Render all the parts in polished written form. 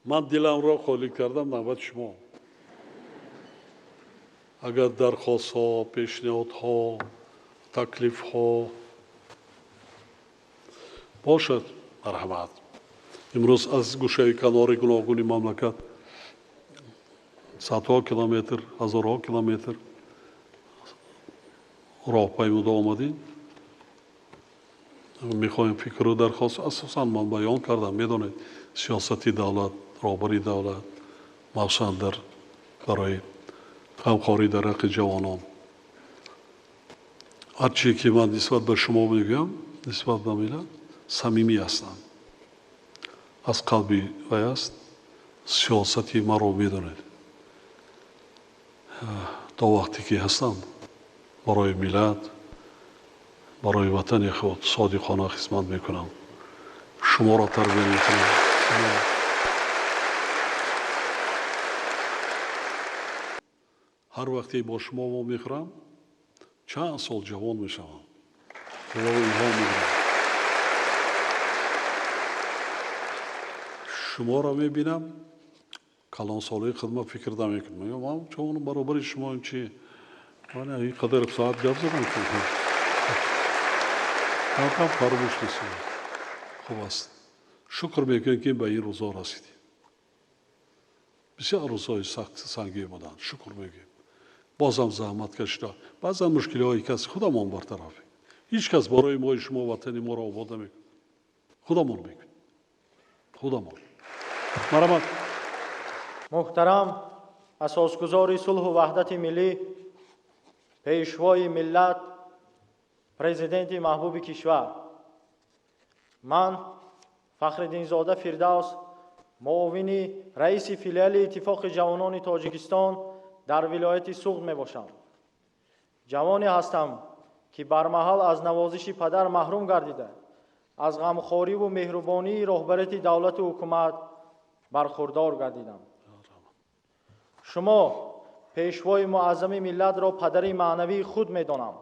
Ман диламро холӣ кардам, навбат шумо. Агар дархостҳо, пешниҳодҳо, таклифҳо бошад, марҳамат. Имрӯз аз гӯшаи канори гуногуни мамлакат садҳо километр, ҳазорҳо километр роҳ паймуда омадем. Мехоҳем фикру дархост, асосан ман баён кардам, медонед, сиёсати давлат, роҳбари давлат, махсусан дар барои ғамхорӣ дар ҳаққи ҷавонон. Ҳар чизе ки ман нисбат ба шумо мегӯям, нисбат ба миллат, самимӣ ҳастам. Аз қалби вай аст, сиёсати маро медонед. То вақте ки ҳастам, барои миллат, барои ватани худ содиқона хизмат мекунам. Шуморо тарбия мекунам. Ҳар вақте бо шумо вомехӯрам, чанд сол ҷавон мешавам. Қувваву илҳом мегирам. Шуморо мебинам, калонсолии худма фикр намекунам. Мегӯям, ман ҷавонам, баробари шумо чи? Ман ин қадар соат гап задам. Кам-кам фаромӯш нестам. Хуб аст. Шукр мекунем, ки ба ин рӯзҳо расидем. Бисёр рӯзҳои сахт сангин буданд. Шукр мегӯем. Бозам заҳмат кашида. Баъзан мушкилиҳои каси худамон бартараф мекунем. Ҳеҷ кас барои мои шумо ватани моро обод намекунад. Худамон мекунем. Худамон. Марҳамат. Муҳтарам асосгузори сулҳу ваҳдати миллӣ, пешвои миллат, президенти маҳбуби кишвар. Ман Фахриддинзода Фирдавс, муовини раиси филиали Иттифоқи ҷавонони Тоҷикистон дар вилояти Суғд мебошам. Ҷавоне ҳастам, ки бармаҳал аз навозиши падар маҳрум гардида, аз ғамхориву меҳрубонии роҳбарияти давлату ҳукумат бархурдор гардидам. Шумо пешвои муаззами миллатро падари маънавии худ медонам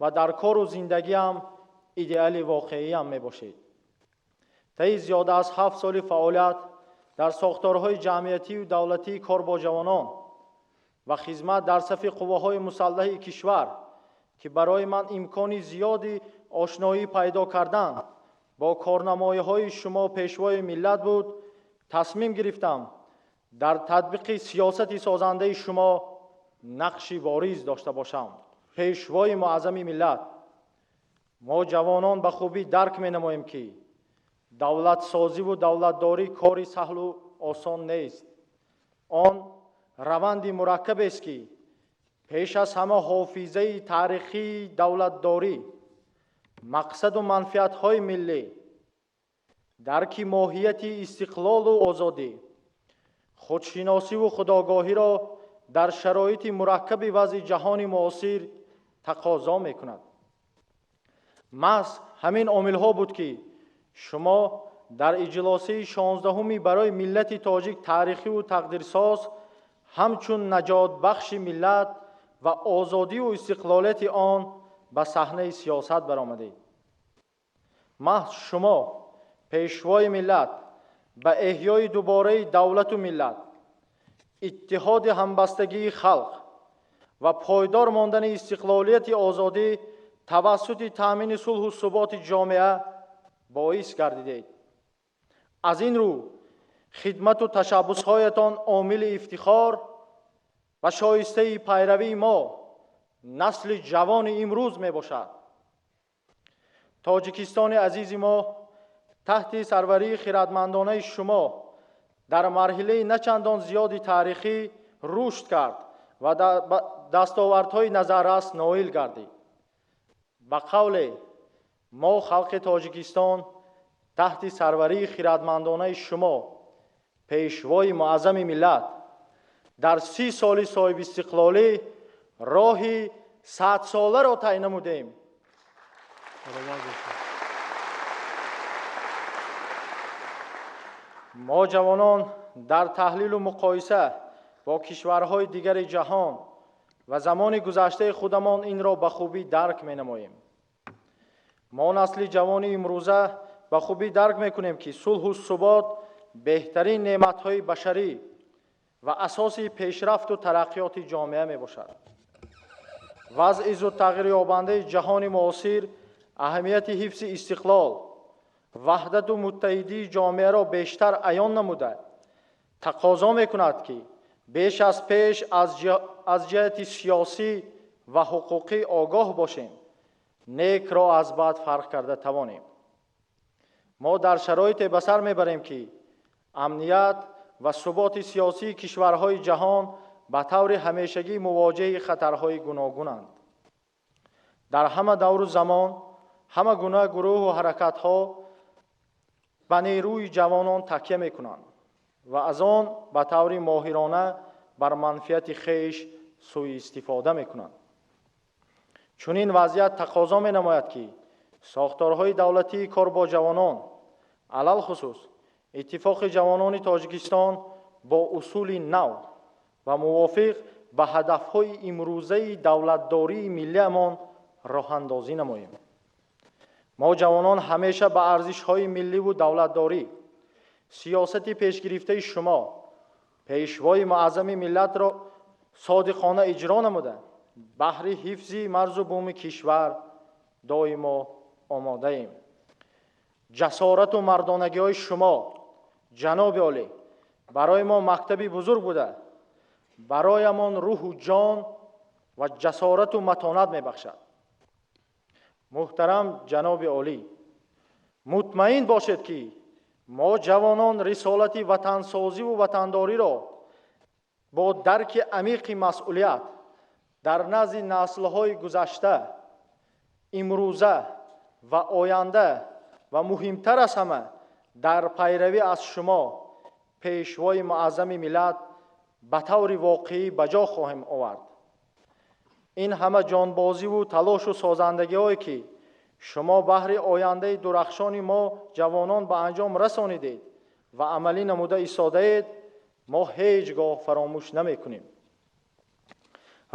ва дар кору зиндагиам идеали воқеиам мебошед. Таи зиёда аз 7 соли фаъолият дар сохторҳои ҷамъиятию давлатии кор бо ҷавонон ва хизмат дар сафи қувваҳои мусаллаҳи кишвар, ки барои ман имкони зиёди ошноӣ пайдо кардан бо корнамоиҳои шумо пешвои миллат буд, тасмим гирифтам дар татбиқи сиёсати созандаи шумо нақши бориз дошта бошам. Пешвои муаззами миллат, мо ҷавонон ба хубӣ дарк менамоем, ки давлатсозиву давлатдорӣ кори саҳлу осон нест. Он раванди мураккабест, ки пеш аз ҳама ҳофизаи таърихии давлатдорӣ, мақсаду манфиатҳои миллӣ, дарки моҳияти истиқлолу озодӣ, худшиносиву худогоҳиро дар шароити мураккаби вазъи ҷаҳони муосир тақозо мекунад. Маҳз ҳамин омилҳо буд, ки шумо дар иҷлосияи 16-уми барои миллати тоҷик таърихиву тақдирсоз ҳамчун наҷотбахши миллат ва озодиву истиқлолияти он ба саҳнаи сиёсат баромадед. Маҳз шумо, пешвои миллат, ба эҳёи дубораи давлату миллат, иттиҳоди ҳамбастагии халқ ва пойдор мондани истиқлолияти озодӣ тавассути таъмини сулҳу суботи ҷомеа боис гардидед. Аз ин рӯ хидмату ташаббусҳоятон омили ифтихор ва шоистаи пайравии мо, насли ҷавони имрӯз мебошад. Тоҷикистони азизи мо таҳти сарварии хирадмандонаи шумо дар марҳилаи начандон зиёди таърихӣ рушд кард ва дастовардҳои назаррас ноил гардид. Ба қавле, мо халқи Тоҷикистон таҳти сарварии хирадмандонаи шумо, пешвои муаззами миллат, дар 30 соли соҳибистиқлолӣ роҳи 100-соларо тай намудем. Мо ҷавонон дар таҳлилу муқоиса бо кишварҳои дигари ҷаҳон ва замони гузаштаи худамон инро ба хубӣ дарк менамоем. Мо насли ҷавони имрӯза ба хубӣ дарк мекунем, ки сулҳу субот Беҳтарин неъматҳои башарӣ ва асоси пешрафту тараққиёти ҷомеа мебошад. Вазъи зудтағйирёбандаи ҷаҳони муосир аҳамияти ҳифзи истиқлол, ваҳдату муттаҳидии ҷомеаро бештар аён намуда, тақозо мекунад, ки беш аз пеш аз ҷиҳати сиёсӣ ва ҳуқуқӣ огоҳ бошем, некро аз бад фарқ карда тавонем. Мо дар шароите ба сар мебарем, ки амният ва суботи сиёсии кишварҳои ҷаҳон ба таври ҳамешагӣ мувоҷиҳи хатарҳои гуногунанд. Дар ҳама давру замон ҳама гуна гурӯҳу ҳаракатҳо ба нерӯи ҷавонон такя мекунанд ва аз он ба таври моҳирона бар манфиати хеш сӯистифода мекунанд. Чунин вазъият тақозо менамояд, ки сохторҳои давлатии кор бо ҷавонон, алалхусус Иттифоқи ҷавонони Тоҷикистон, бо усули нав ва мувофиқ ба ҳадафҳои имрӯзаи давлатдории миллиамон роҳандозӣ намоем. Мо ҷавонон ҳамеша ба арзишҳои милливу давлатдорӣ, сиёсати пешгирифтаи шумо, пешвои муаззами миллатро содиқона иҷро намуда, баҳри ҳифзи марзу буми кишвар доимо омодаем. Ҷасорату мардонагиҳои шумо, ҷаноби олӣ, барои мо мактаби бузург буда, бароямон рӯҳу ҷон ва ҷасорату матонат мебахшад. Муҳтарам ҷаноби олӣ, мутмаин бошед, ки мо ҷавонон рисолати ватансозиву ватандориро бо дарки амиқи масъулият дар назди наслҳои гузашта, имрӯза ва оянда ва муҳимтар аз ҳама дар пайравӣ аз шумо, пешвои муаззами миллат, ба таври воқеӣ ба ҷо хоҳем овард. Ин ҳама ҷонбозиву талошу созандагиҳое, ки шумо баҳри ояндаи дурахшони мо ҷавонон ба анҷом расонидед ва амалӣ намуда истодаед, мо ҳеҷ гоҳ фаромӯш намекунем.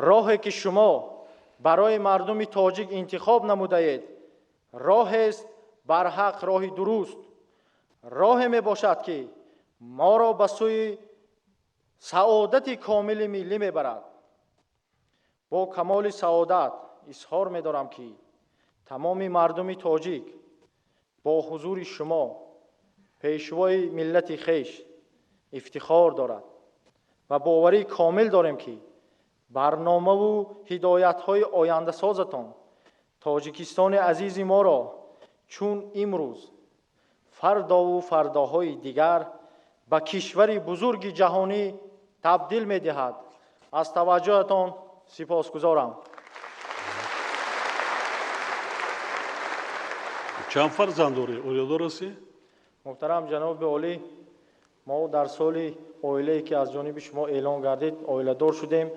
Роҳе, ки шумо барои мардуми тоҷик интихоб намудаед, роҳест барҳақ, роҳи дуруст, роҳе мебошад, ки моро ба сӯи саодати комили миллӣ мебарад. Бо камоли саодат изҳор медорам, ки тамоми мардуми тоҷик бо ҳузури шумо, пешвои миллати хеш, ифтихор дорад ва боварии комил дорем, ки барномаву ҳидоятҳои ояндасозатон Тоҷикистони азизи моро чун имрӯз, фардову фардоҳои дигар ба кишвари бузурги ҷаҳонӣ табдил медиҳад. Аз таваҷҷӯҳатон сипосгузорам. Чанд фарзанд дорӣ? Оиладор ҳастӣ? Муҳтарам ҷаноби олӣ, мо дар соли оилае, ки аз ҷониби шумо эълон гардид, оиладор шудем.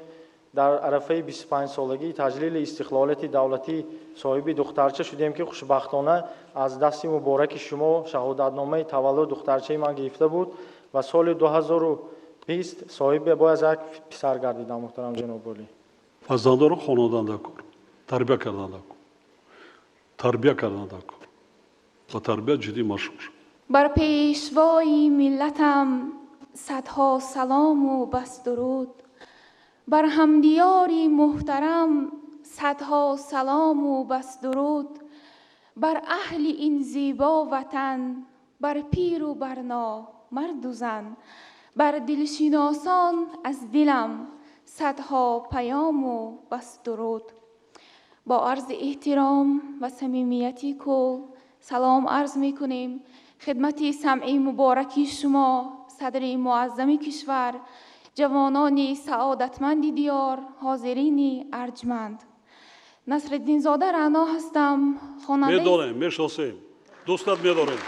Дар арафаи 25-солагии таҷлили истиқлолияти давлатӣ соҳиби духтарча шудем, ки хушбахтона аз дасти мубораки шумо шаҳодатномаи таваллуд духтарчаи ман гирифта буд ва соли 2020 соҳиби бояд як писар гардидам, муҳтарам ҷаноби олӣ. Фарзандоро хонондан дар кор, тарбия кардан дар кор, тарбия кардан дар кор, ба тарбия ҷиддӣ машғул шуд. Бар пешвои миллатам садҳо салому бас дуруд, бар ҳамдиёри муҳтарам садҳо салому бас дуруд, бар аҳли ин зебо ватан, бар пиру барно, марду зан, бар дилшиносон аз дилам садҳо паёму бас дуруд. Бо арзи эҳтиром ва самимияти кул салом арз мекунем хидмати самъи мубораки шумо, садри муаззами кишвар, ҷавонони саодатманди диёр, ҳозирини арҷманд. Насриддинзода Раъно ҳастам, хонандаи Медонем, мешиносем, дӯстат медорем.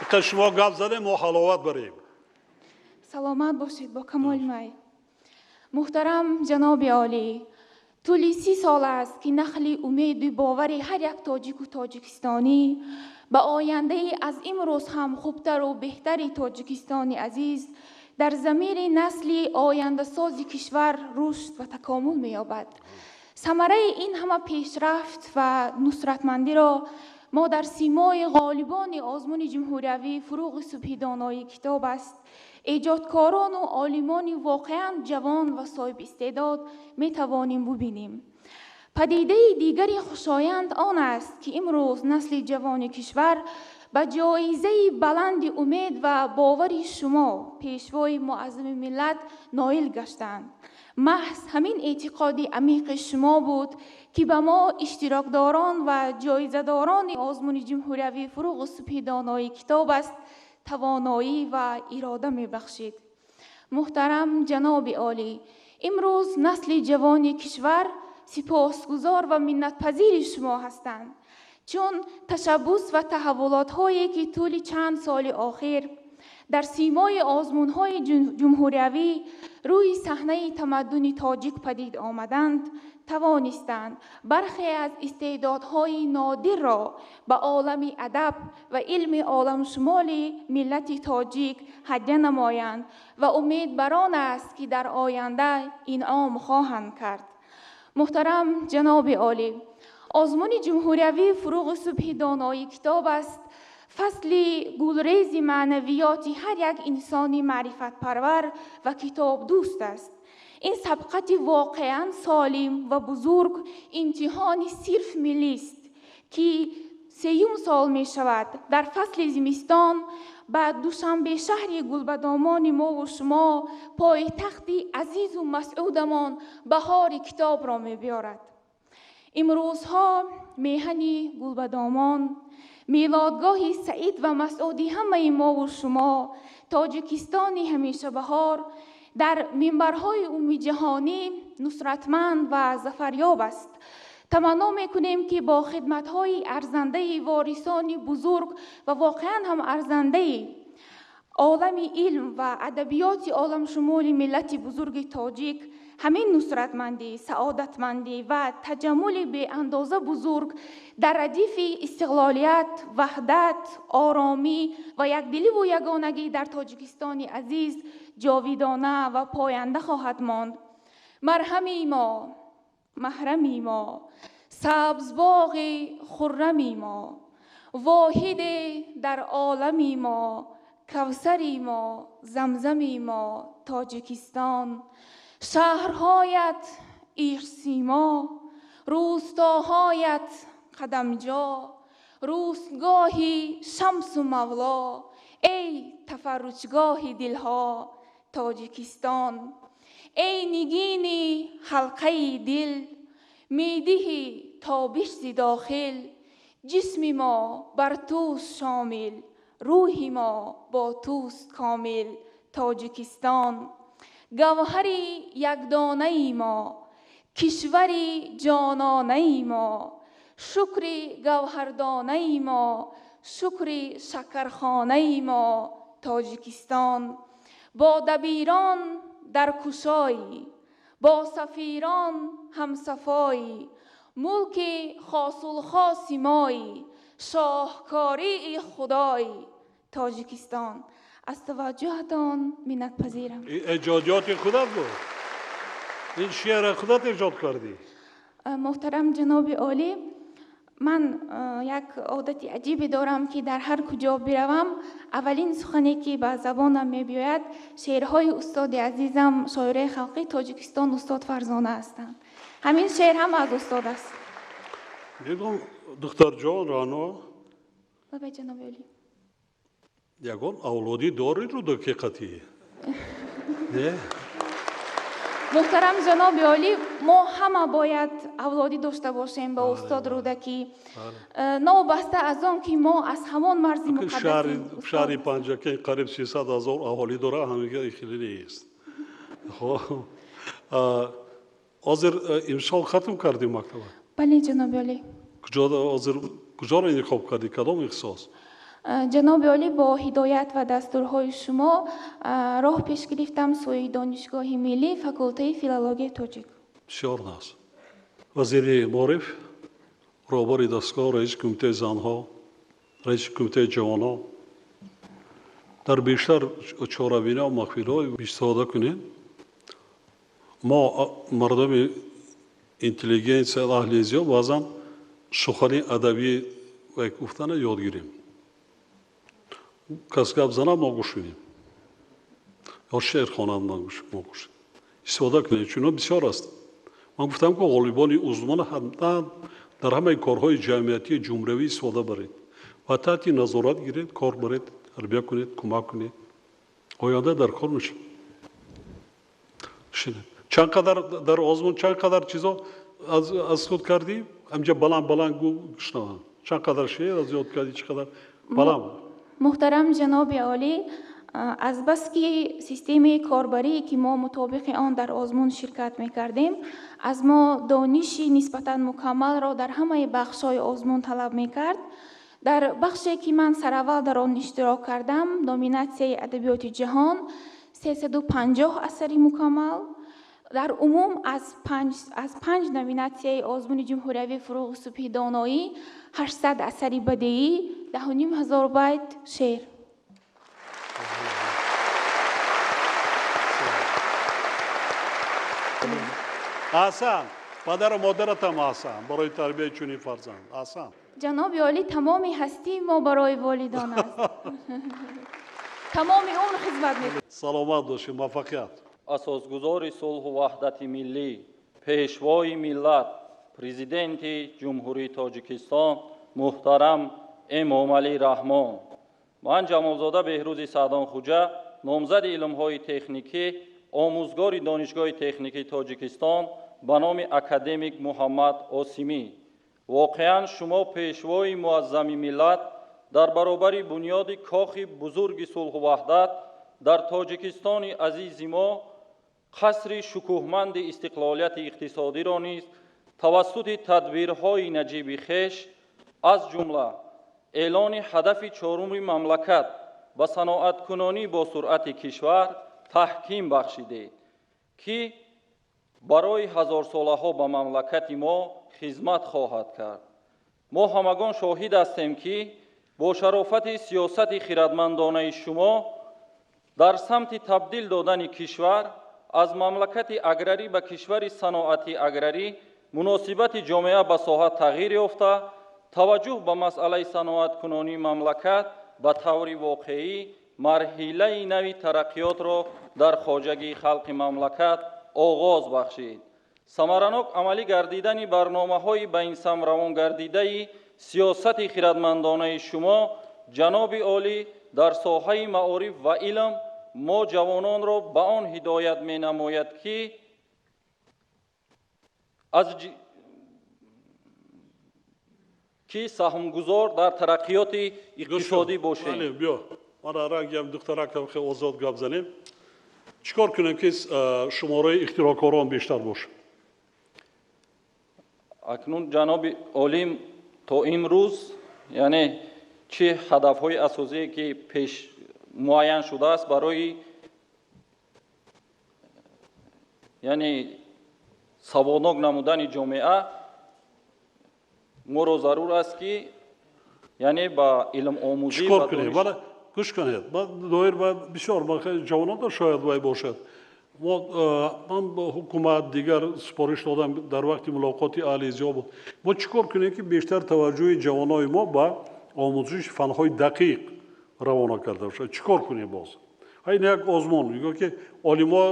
Ика шумо гап задем, мо ҳаловат барем. Саломат бошед, бо камоли майл. Муҳтарам ҷаноби олӣ, тӯли 30 сол аст, ки нахли умеду бовари ҳар як тоҷику тоҷикистонӣ ба ояндаи аз имрӯз ҳам хубтару беҳтари Тоҷикистони азиз дар замири насли ояндасози кишвар рушд ва такомул меёбад. Самараи ин ҳама пешрафт ва нусратмандиро мо дар симои ғолибони озмуни ҷумҳуриявии «Фурӯғи субҳи донои китоб аст», эҷодкорону олимони воқеан ҷавон ва соҳибистеъдод метавонем бубинем. Падидаи дигари хушоянд он аст, ки имрӯз насли ҷавони кишвар ба ҷоизаи баланди умед ва бовари шумо, Пешвои муаззами миллат, ноил гаштанд. Маҳз ҳамин эътиқоди амиқи шумо буд, ки ба мо, иштирокдорон ва ҷоизадорони озмуни ҷумҳуриявии «Фурӯғи субҳи донои китоб аст», тавоноӣ ва ирода мебахшид. Муҳтарам ҷаноби олӣ, имрӯз насли ҷавони кишвар сипосгузор ва миннатпазири шумо ҳастанд, чун ташаббус ва таҳаввулотҳое, ки тӯли чанд соли охир дар симои озмунҳои ҷумҳуриявӣ рӯи саҳнаи тамаддуни тоҷик падид омаданд, тавонистанд бархе аз истеъдодҳои нодирро ба олами адаб ва илми оламшумоли миллати тоҷик ҳадя намоянд ва умед бар он аст, ки дар оянда инъом хоҳанд кард. Муҳтарам ҷаноби олӣ, озмуни ҷумҳуриявии «Фурӯғи субҳи донои китоб аст» фасли гулрези маънавиёти ҳар як инсони маърифатпарвар ва китобдӯст аст. Ин сабқати воқеан солим ва бузург имтиҳони сирф миллист, ки сеюм сол мешавад, дар фасли зимистон ба Душанбе, шаҳри гулбадомони мову шумо, пойтахти азизу масъудамон, баҳори китобро мебиёрад. Имрӯзҳо меҳани гулбадомон, мелодгоҳи саид ва масъуди ҳамаи мову шумо, Тоҷикистони ҳамешабаҳор дар минбарҳои умумиҷаҳонӣ нусратманд ва зафарёб аст. Таманно мекунем, ки бо хидматҳои арзандаи ворисони бузург ва воқеан ҳам арзандаи олами илм ва адабиёти оламшумули миллати бузурги тоҷик ҳамин нусратмандӣ, саодатмандӣ ва таҷаммули беандоза бузург дар радифи истиқлолият, ваҳдат, оромӣ ва якдиливу ягонагӣ дар Тоҷикистони азиз ҷовидона ва поянда хоҳад монд. Марҳами мо, маҳрами мо, сабзбоғи хуррами мо, воҳиде дар олами мо, кавсари мо, замзами мо, Тоҷикистон. Шаҳрҳоят ишқсимо, рӯстоҳоят қадамҷо, рӯстгоҳи шамсу мавло, эй тафарруҷгоҳи дилҳо, Тоҷикистон. Эй нигини ҳалқаи дил, медиҳи тобиш зи дохил, ҷисми мо бар туст шомил, рӯҳи мо бо туст комил, Тоҷикистон. Гавҳари якдонаи мо, кишвари ҷононаи мо, шукри гавҳардонаи мо, шукри шакархонаи мо, Тоҷикистон. Бо дабирон дар кушоӣ, бо сафирон ҳамсафоӣ, мулки хосулхоси моӣ, шоҳкории худоӣ, Тоҷикистон. Аз таваҷҷӯҳатон миннатпазирам. Эҷодиёти худат буд? Ин шеъра худат эҷод кардӣ? Муҳтарам ҷаноби олӣ, ман як одати аҷибе дорам, ки дар ҳар куҷо биравам, аввалин сухане, ки ба забонам мебиёяд, шеърҳои устоди азизам, шоираи халқии Тоҷикистон устод Фарзона ҳастанд. Ҳамин шеър ҳам аз устод аст. Мегӯм, духтарҷон Рано. Лабай, ҷаноби олӣ. Ягон авлодӣ дорӣ Рӯдакӣ қатӣ? Не? Муҳтарам ҷаноби олӣ, мо ҳама бояд авлодӣ дошта бошем ба устод Рӯдакӣ, новобаста аз он ки мо аз ҳамон марзи муқаддаси шаҳри Панҷакент қариб 300 000 аҳолӣ дора, ҳамига хеле нест. Хоб, ҳозир имсол хатм кардӣ мактаба? Бале, ҷаноби олӣ. Куҷо ҳозир, куҷоро интихоб кардӣ, кадом ихтисос? Ҷаноби олӣ, бо ҳидоят ва дастурҳои шумо роҳ пеш гирифтам сӯи Донишгоҳи миллӣ, факултаи филологияи тоҷик. Бисёр нағз. Вазири маориф, роҳбари дастгоҳ, раиси кумитаи занҳо, раиси кумитаи ҷавонон, дар бештар чорабиниҳо, маҳфилҳо истифода кунем. Мо, мардуми интеллигенсия, аҳли зиё, баъзан сухани адабӣ Гуфтана ёд гирем. Кас гап занад, мо гӯш кунем, ё шеър хонад, мо гӯш истифода кунем, чун бисёр аст. Ман гуфтам, ки ғолибони озмуна ҳатман дар ҳамаи корҳои ҷамъиятии ҷумҳуриявӣ истифода баред ва таҳти назорат гиред, кор баред, тарбия кунед, кӯмак кунед, оянда дар кор мешавад. Чанд қадар дар озмун, чанд қадар чизо аз худ кардӣ, ҳамҷа баланд баланд гӯ, шунаванд. Чанд қадар шеър аз ёд кардӣ, чӣ қадар баланд? Муҳтарам ҷаноби олӣ, азбаски системаи корбарие, ки мо мутобиқи он дар озмун ширкат мекардем, аз мо дониши нисбатан мукаммалро дар ҳамаи бахшҳои озмун талаб мекард, дар бахше, ки ман сараввал дар он иштирок кардам, номинатсияи адабиёти ҷаҳон, 350 асари мукаммал, дар умум аз панҷ номинатсияи озмуни ҷумҳуриявии «Фурӯғи субҳи доноӣ» 800 асари бадеӣ, 10 500 байт шеър. Аҳсан, падару модаратам аҳсан барои тарбияи чунин фарзанд, аҳсан. Ҷаноби олӣ, тамоми ҳастии мо барои волидон аст, тамоми умр хизмат мекунем. Саломат бошед, муваффақият. Асосгузори сулҳу ваҳдати миллӣ, Пешвои миллат, Президенти Ҷумҳурии Тоҷикистон муҳтарам Эмомалӣ Раҳмон, ман, Ҷамолзода Беҳрӯзи Саъдонхуҷа, номзади илмҳои техникӣ, омӯзгори Донишгоҳи техникии Тоҷикистон ба номи академик Муҳаммад Осимӣ, воқеан, шумо, Пешвои муаззами миллат, дар баробари бунёди кохи бузурги сулҳу ваҳдат дар Тоҷикистони азизи мо қасри шукӯҳманди истиқлолияти иқтисодиро низ тавассути тадбирҳои наҷиби хеш, аз ҷумла эълони ҳадафи чоруми мамлакат ба саноаткунонӣ бо суръати кишвар таҳким бахшидед, ки барои ҳазорсолаҳо ба мамлакати мо хизмат хоҳад кард. Мо ҳамагон шоҳид ҳастем, ки бо шарофати сиёсати хирадмандонаи шумо дар самти табдил додани кишвар аз мамлакати аграрӣ ба кишвари саноати аграрӣ муносибати ҷомеа ба соҳа тағйир ёфта, таваҷҷӯҳ ба масъалаи саноаткунонии мамлакат ба таври воқеӣ марҳилаи нави тараққиётро дар хоҷагии халқи мамлакат оғоз бахшид. Самаранок амалӣ гардидани барномаҳои ба ин самт равон гардидаи сиёсати хирадмандонаи шумо, ҷаноби олӣ, дар соҳаи маориф ва илм мо ҷавононро ба он ҳидоят менамояд, ки аз ки саҳмгузор дар тараққиёти иқтисодӣ бошем. Биё, мана рангиам духтаракам, хеле озод гап занем. Чӣ кор кунем, ки шумораи ихтироъкорон бештар бошад? Акнун, ҷаноби олим, то имрӯз, яъне, чӣ ҳадафҳои асосие, ки пеш муайян шудааст барои, яъне, саводнок намудани ҷомеа, моро зарур аст, ки, яъне, ба илмомӯзӣ Чӣ кор кунем? Вала гӯш кунед, ман доир ба бисёр ҷавонон шояд вай бошад. Мо, ман ба ҳукумат дигар супориш додам, дар вақти мулоқоти аҳли зиё буд. Мо чӣ кор кунем, ки бештар таваҷҷӯҳи ҷавонои мо ба омӯзиши фанҳои дақиқ равона карда бошад? Чӣ кор кунем боз? Ин як озмун, мегӯяд, ки олимо,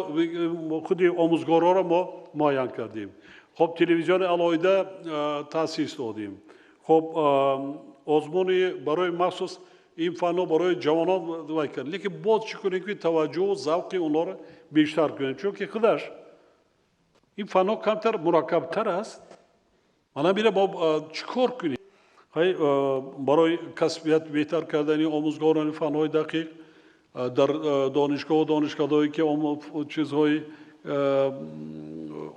худи омӯзгорҳоро мо муайян кардем. Хоб, телевизиони алоҳида таъсис додем. Хоб, озмуни барои махсус ин фанҳо барои ҷавонон вай кард, лекин боз чӣ кунем, ки таваҷҷӯҳу завқи онҳоро бештар кунем? Чунки худаш ин фанҳо камтар мураккабтар аст. Мана бира, мо чӣ кор кунем барои касбият беҳтар кардани омӯзгорони фанҳои дақиқ дар донишгоҳу донишкадаҳое, ки чизҳои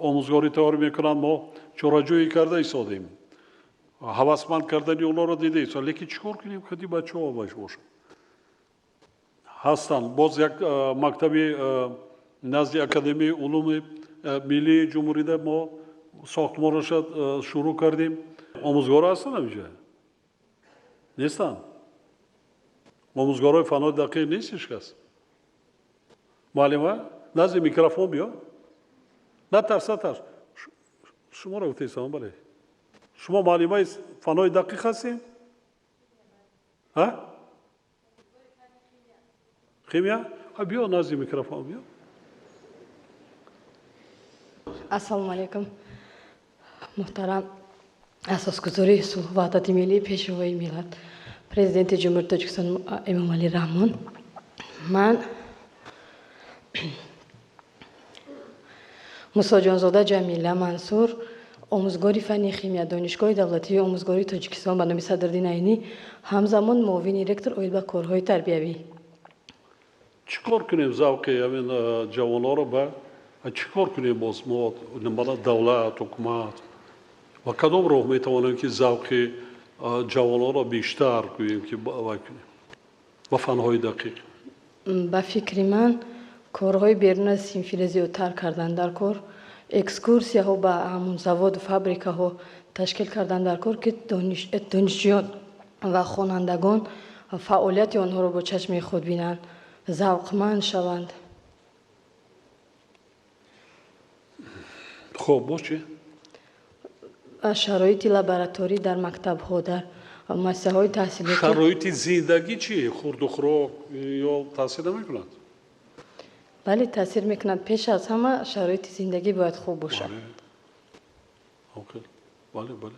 омӯзгорӣ тайёр мекунанд? Мо чораҷӯӣ карда истодем, ҳавасманд кардани онҳоро дида истодем, лекин чӣ кор кунем, худи бачаҳо бошад ҳастанд? Боз як мактаби назди Академияи улуми миллии ҷумҳурида мо сохтмонаша шурӯъ кардем. Омӯзгоро ҳастанд ҳамиҷа? Нестанд? Омӯзгорои фанҳои дақиқ нест ҳеҷ кас? Муаллима, назди микрофон биё, натарс, натарс. Шуморо гуфтаистам, бале. Шумо муаллимаи фанҳои дақиқ ҳастем? А? Химия? Биё назди микрофон, биё. Ассалому алайкум. Муҳтарам асосгузори сулҳу ваҳдати миллӣ, пешвои миллат, президенти Ҷумҳурии Тоҷикистон Эмомалӣ Раҳмон. Ман Мусоҷонзода Ҷамила Мансур, омӯзгори фанни химия, Донишгоҳи давлатии омӯзгории Тоҷикистон ба номи Садриддин Айнӣ, ҳамзамон муовини ректор оид ба корҳои тарбиявӣ. Чӣ кор кунем завқи ҳамин ҷавонҳоро ба чӣ кор кунем боз мо мана давлат, ҳукумат ва кадом роҳ метавонем ки завқи ҷавонҳоро бештар гӯем ки вай кунем ба фанҳои дақиқ? Ба фикри ман, корҳои берун аз синфиро зиёдтар кардан дар кор, экскурсияҳо ба ҳамун заводу фабрикаҳо ташкил кардан дар кор, ки донишҷӯён ва хонандагон фаъолияти онҳоро бо чашми худ бинанд, завқманд шаванд. Хуб, боз чӣ? Шароити лабораторӣ дар мактабҳо, дар муассисаҳои таҳсилотӣ. Шароити зиндагӣ чӣ? Хурду хӯрок ё таъсир намекунад? Бале, таъсир мекунад. Пеш аз ҳама шароити зиндагӣ бояд хуб бошад. Бале, бале.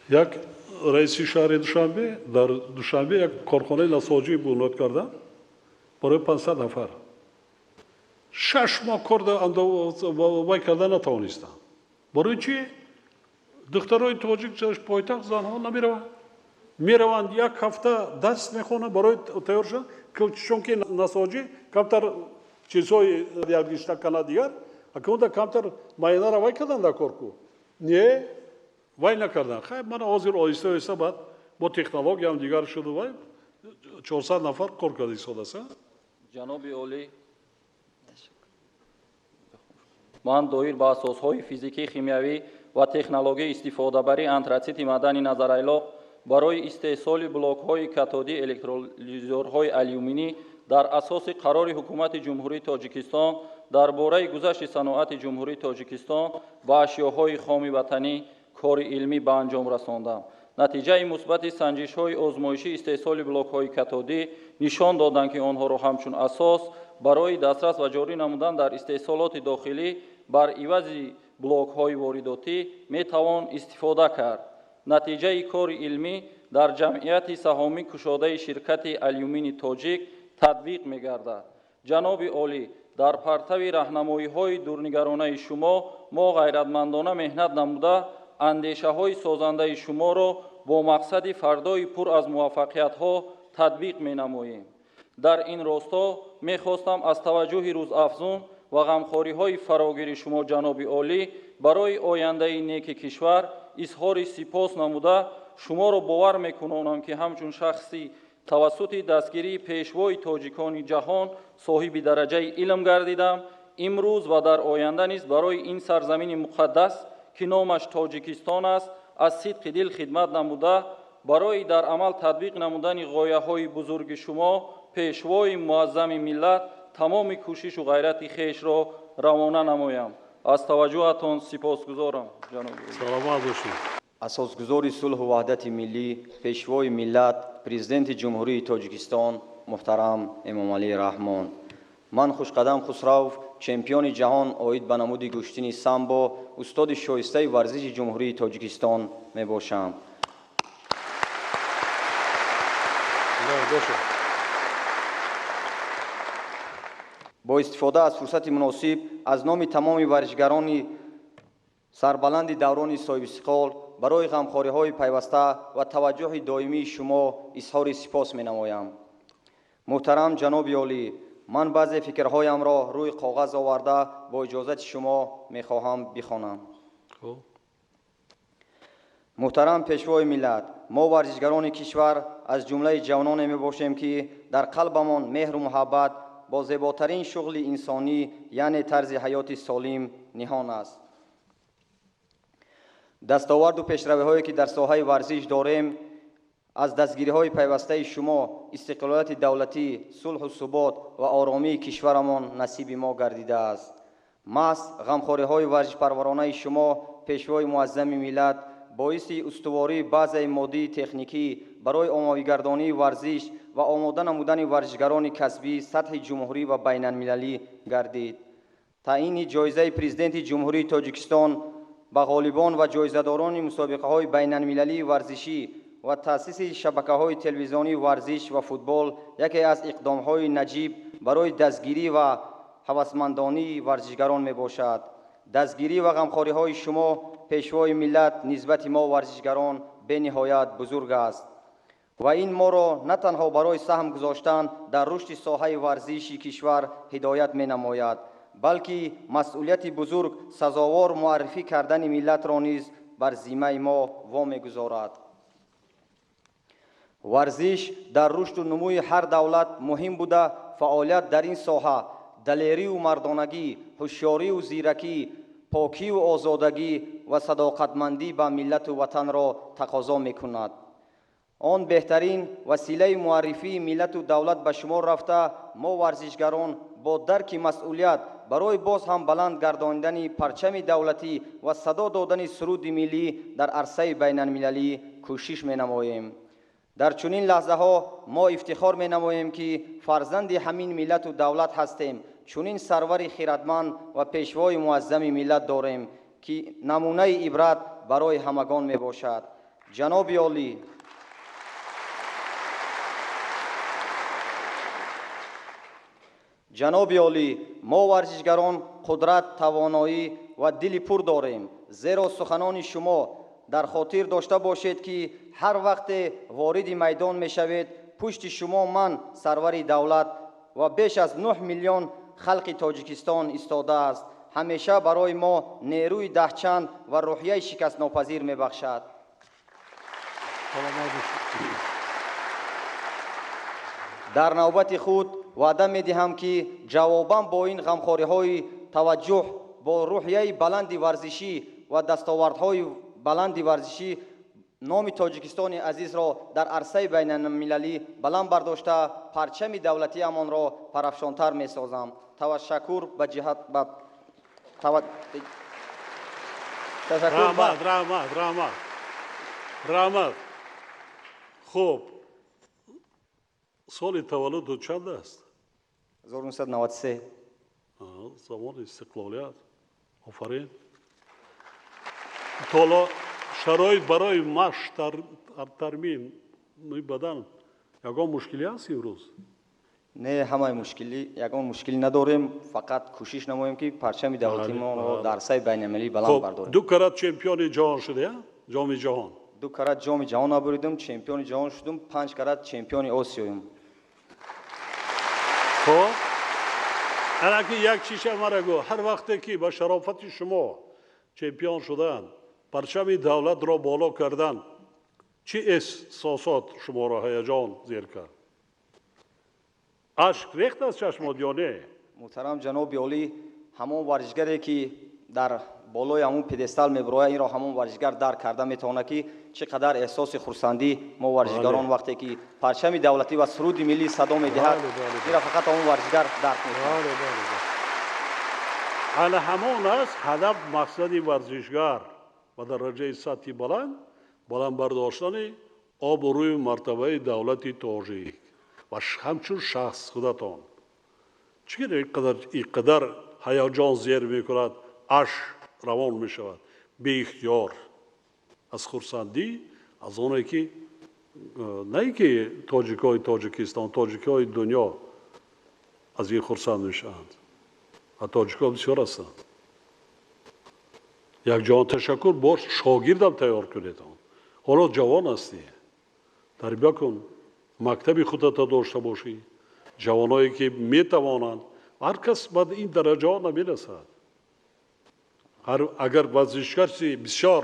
Як раиси шаҳри Душанбе дар Душанбе як корхонаи насоҷӣ бунёд карданд барои 500 нафар. 6 моҳ кор вай карда натавонистанд. Барои чӣ? Духтарои тоҷик пойтахт занҳо намераванд. Мераванд як ҳафта дарс мехонанд барои тайёр шудан, чунки насоҷӣ камтар чизҳои ёдгирифта кана дигар, акунда камтар майнара вай кардан дар кор ку. Не, вай накардан. Хай, мана ҳозир оҳиста оҳиста баъд бо технологиям дигар шуду вай 400 нафар кор карда истодааст. Ҷаноби олӣ, ман доир ба асосҳои физикӣ, химиявӣ ва технологияи истифодабарии антрацити маъдани назарайлоқ барои истеҳсоли блокҳои катодии электролизёрҳои алюминӣ дар асоси қарори Ҳукумати Ҷумҳурии Тоҷикистон дар бораи гузашти саноати Ҷумҳурии Тоҷикистон ба ашёҳои хоми ватанӣ кори илмӣ ба анҷом расондам. Натиҷаи мусбати санҷишҳои озмоишии истеҳсоли блокҳои катодӣ нишон доданд, ки онҳоро ҳамчун асос барои дастрас ва ҷорӣ намудан дар истеҳсолоти дохилӣ бар ивази блокҳои воридотӣ метавон истифода кард. Натиҷаи кори илмӣ дар ҷамъияти саҳомӣ кушодаи ширкати алюмини тоҷик татбиқ мегардад. Ҷаноби олӣ, дар партави раҳнамоиҳои дурнигаронаи шумо мо ғайратмандона меҳнат намуда андешаҳои созандаи шуморо бо мақсади фардои пур аз муваффақиятҳо татбиқ менамоем. Дар ин росто мехостам аз таваҷҷӯҳи рӯзафзун ва ғамхориҳои фарогири шумо, ҷаноби олӣ, барои ояндаи неки кишвар изҳори сипос намуда шуморо бовар мекунонам, ки ҳамчун шахси тавассути дастгирии пешвои тоҷикони ҷаҳон соҳиби дараҷаи илм гардидам, имрӯз ва дар оянда низ барои ин сарзамини муқаддас, ки номаш Тоҷикистон аст, аз сидқи дил хидмат намуда барои дар амал татбиқ намудани ғояҳои бузурги шумо, пешвои муаззами миллат, тамоми кӯшишу ғайрати хешро равона намоям. Аз таваҷҷӯҳатон сипосгузорам, ҷаноби олӣ. Саломат бошед. Асосгузори сулҳу ваҳдати миллӣ, пешвои миллат, президенти Ҷумҳурии Тоҷикистон муҳтарам Эмомалӣ Раҳмон. Ман Хушқадам Хусрав, чемпиони ҷаҳон оид ба намуди гӯштини самбо, устоди шоистаи варзиши Ҷумҳурии Тоҷикистон мебошам. Бо истифода аз фурсати муносиб аз номи тамоми варзишгарони сарбаланди даврони соҳибистиқлол барои ғамхориҳои пайваста ва таваҷҷӯҳи доимии шумо изҳори сипос менамоям. Муҳтарам ҷаноби олӣ, ман баъзе фикрҳоямро рӯи коғаз оварда бо иҷозати шумо мехоҳам бихонам. Муҳтарам пешвои миллат, мо варзишгарони кишвар аз ҷумлаи ҷавононе мебошем, ки дар қалбамон меҳру муҳаббат бо зеботарин шуғли инсонӣ, яъне тарзи ҳаёти солим ниҳон аст. Дастоварду пешравиҳое, ки дар соҳаи варзиш дорем, аз дастгириҳои пайвастаи шумо, истиқлолияти давлатӣ, сулҳу субот ва оромии кишварамон насиби мо гардидааст. Маҳз ғамхориҳои варзишпарваронаи шумо, пешвои муаззами миллат, Боиси устувории базаи моддии техникӣ барои оммавигардонии варзиш ва омода намудани варзишгарони касбии сатҳи ҷумҳурӣ ва байналмилалӣ гардид. Таъини ҷоизаи Президенти Ҷумҳурии Тоҷикистон ба ғолибон ва ҷоизадорони мусобиқаҳои байналмилалии варзишӣ ва таъсиси шабакаҳои телевизионии варзиш ва футбол яке аз иқдомҳои наҷиб барои дастгирӣ ва ҳавасмандонии варзишгарон мебошад. Дастгирӣ ва ғамхориҳои шумо, Пешвои миллат, нисбати мо варзишгарон бениҳоят бузург аст ва ин моро на танҳо барои саҳм гузоштан дар рушди соҳаи варзиши кишвар ҳидоят менамояд, балки масъулияти бузург сазовор муаррифӣ кардани миллатро низ бар зиммаи мо вомегузорад. Варзиш дар рушду нумӯи ҳар давлат муҳим буда, фаъолият дар ин соҳа далерию мардонагӣ, ҳушёрию зиракӣ, покию озодагӣ ва садоқатмандӣ ба миллату ватанро тақозо мекунад. Он беҳтарин василаи муаррифии миллату давлат ба шумор рафта, мо варзишгарон бо дарки масъулият барои боз ҳам баланд гардонидани парчами давлатӣ ва садо додани суруди миллӣ дар арсаи байналмилалӣ кӯшиш менамоем. Дар чунин лаҳзаҳо мо ифтихор менамоем, ки фарзанди ҳамин миллату давлат ҳастем, чунин сарвари хиратманд ва пешвои муаззами миллат дорем, ки намунаи ибрат барои ҳамагон мебошад. Ҷаноби олӣ, ҷаноби олӣ, мо варзишгарон қудрат, тавоноӣ ва дили пур дорем, зеро суханони шумо дар хотир дошта бошед, ки ҳар вақте вориди майдон мешавед, пушти шумо ман, сарвари давлат, ва беш аз 9 миллион халқи Тоҷикистон истодааст. Ҳамеша барои мо нерӯи даҳчанд ва рӯҳияи шикастнопазир мебахшад. Дар навбати худ ваъда медиҳам, ки ҷавобан бо ин ғамхориҳои таваҷҷӯҳ бо рӯҳияи баланди варзишӣ ва дастовардҳои баланди варзишӣ номи Тоҷикистони азизро дар арсаи байналмилалӣ баланд бардошта, парчами давлатиамонро парафшонтар месозам. Ташаккур ба ҷиҳат ба Раҳмат, раҳмат, раҳмат, раҳмат. Хуб, соли таваллуду чанд аст? 1993. Замони истиқлолият. Офарин. Ҳоло шароит барои машқ, тармими бадан ягон мушкилӣ ҳаст имрӯз? Не, ҳамаи мушкилӣ, ягон мушкилӣ надорем, фақат кӯшиш намоем, ки парчами давлатимонро дар арсаи байналмилалӣ баланд бардорем. Ду карат чемпиони ҷаҳон шуда, ҷоми ҷаҳон? Ду карат ҷоми ҷаҳон набуридум, чемпиони ҷаҳон шудум, панҷ карат чемпиони Осиёем. Хоб, анаки як чиша мара гӯ: ҳар вақте ки ба шарофати шумо чемпион шудан, парчами давлатро боло кардан, чӣ эҳсосот шуморо ҳаяҷон зер кард? Ашк рехт аз чашмот ё не? Муҳтарам ҷаноби олӣ, ҳамон варзишгаре, ки дар болои ҳамун пьедестал мебирояд, инро ҳамон варзишгар дарк карда метавонад, ки чӣ қадар эҳсоси хурсандӣ мо варзишгарон вақте ки парчами давлатӣ ва суруди миллӣ садо медиҳад, инро фақат ҳамон варзишгар дарк мекунад. Ана ҳамон аст ҳадаф, мақсади варзишгар ба дараҷаи сатҳи баланд баланд бардоштани обрӯю мартабаи давлати тоҷик ва ҳамчун шахс худатон. Чӣ қадар ҳаяҷон зер мекунад, ашк равон мешавад беихтиёр аз хурсандӣ, аз оне ки на ин ки тоҷикҳои Тоҷикистон, тоҷикҳои дунё аз ин хурсанд мешаванд, ва тоҷикҳо бисёр ҳастанд. Якҷоҳон ташаккур. Бош шогирдам тайёр кунед. Ҳоло ҷавон ҳастӣ, тарбия кун, мактаби худата дошта бошӣ, ҷавоное ки метавонанд. Ҳар кас ба ин дараҷаҳо намерасад. Агар варзишгари бисёр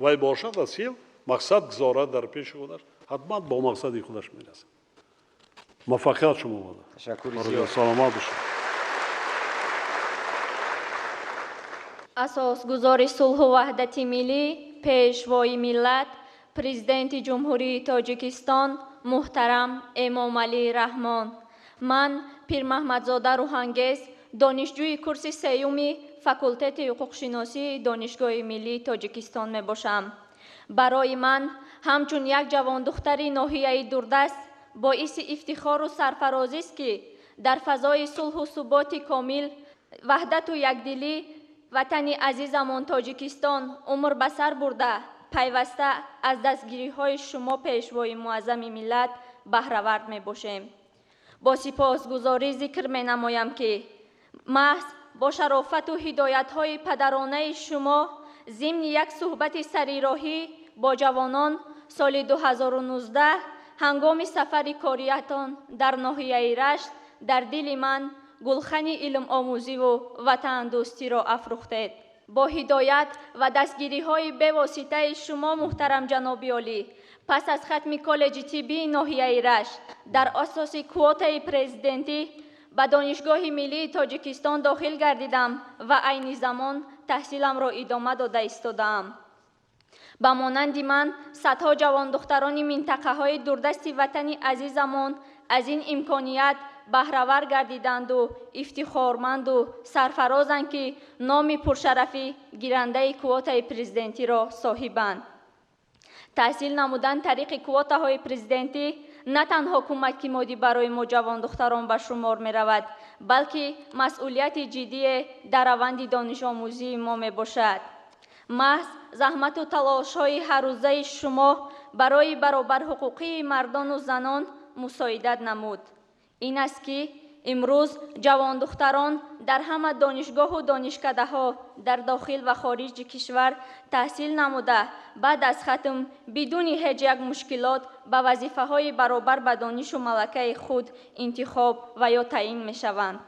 вай бошад, асил мақсад гузорад дар пеши худаш, ҳатман бо мақсади худаш мерасад. Муваффақият шумо буда. Саломат бошед. Асосгузори сулҳу ваҳдати миллӣ, Пешвои миллат, Президенти Ҷумҳурии Тоҷикистон муҳтарам Эмомалӣ Раҳмон, ман, Пирмаҳмадзода Рӯҳангез, донишҷӯи курси сеюми факултети ҳуқуқшиносии Донишгоҳи миллии Тоҷикистон мебошам. Барои ман ҳамчун як ҷавондухтари ноҳияи дурдаст боиси ифтихору сарфарозист, ки дар фазои сулҳу суботи комил, ваҳдату якдилӣ ватани азизамон Тоҷикистон умр ба сар бурда, пайваста аз дастгириҳои шумо, Пешвои муаззами миллат, баҳравард мебошем. Бо сипосгузорӣ зикр менамоям, ки маҳз бо шарофату ҳидоятҳои падаронаи шумо зимни як суҳбати сарироҳӣ бо ҷавонон соли 2019 ҳангоми сафари кориятон дар ноҳияи Рашт дар дили ман гулхани илмомӯзиву ватандӯстиро афрӯхтед. Бо ҳидоят ва дастгириҳои бевоситаи шумо, муҳтарам ҷаноби олӣ, пас аз хатми коллеҷи тиббии ноҳияи Рашт дар асоси квотаи президентӣ ба Донишгоҳи миллии Тоҷикистон дохил гардидам ва айни замон таҳсиламро идома дода истодаам. Ба монанди ман садҳо ҷавондухтарони минтақаҳои дурдасти ватани азизамон аз ин имконият баҳравар гардиданду ифтихорманду сарфарозанд, ки номи пуршарафи гирандаи квотаи президентиро соҳибанд. Таҳсил намудан тариқи квотаҳои президентӣ на танҳо кӯмаки моддӣ барои мо ҷавондухтарон ба шумор меравад, балки масъулияти ҷиддие дар раванди донишомӯзии мо мебошад. Маҳз заҳмату талошҳои ҳаррӯзаи шумо барои баробарҳуқуқии мардону занон мусоидат намуд. Ин аст, ки имрӯз ҷавондухтарон дар ҳама донишгоҳу донишкадаҳо дар дохил ва хориҷи кишвар таҳсил намуда, баъд аз хатм бидуни ҳеҷ як мушкилот ба вазифаҳои баробар ба донишу малакаи худ интихоб ва ё таъин мешаванд.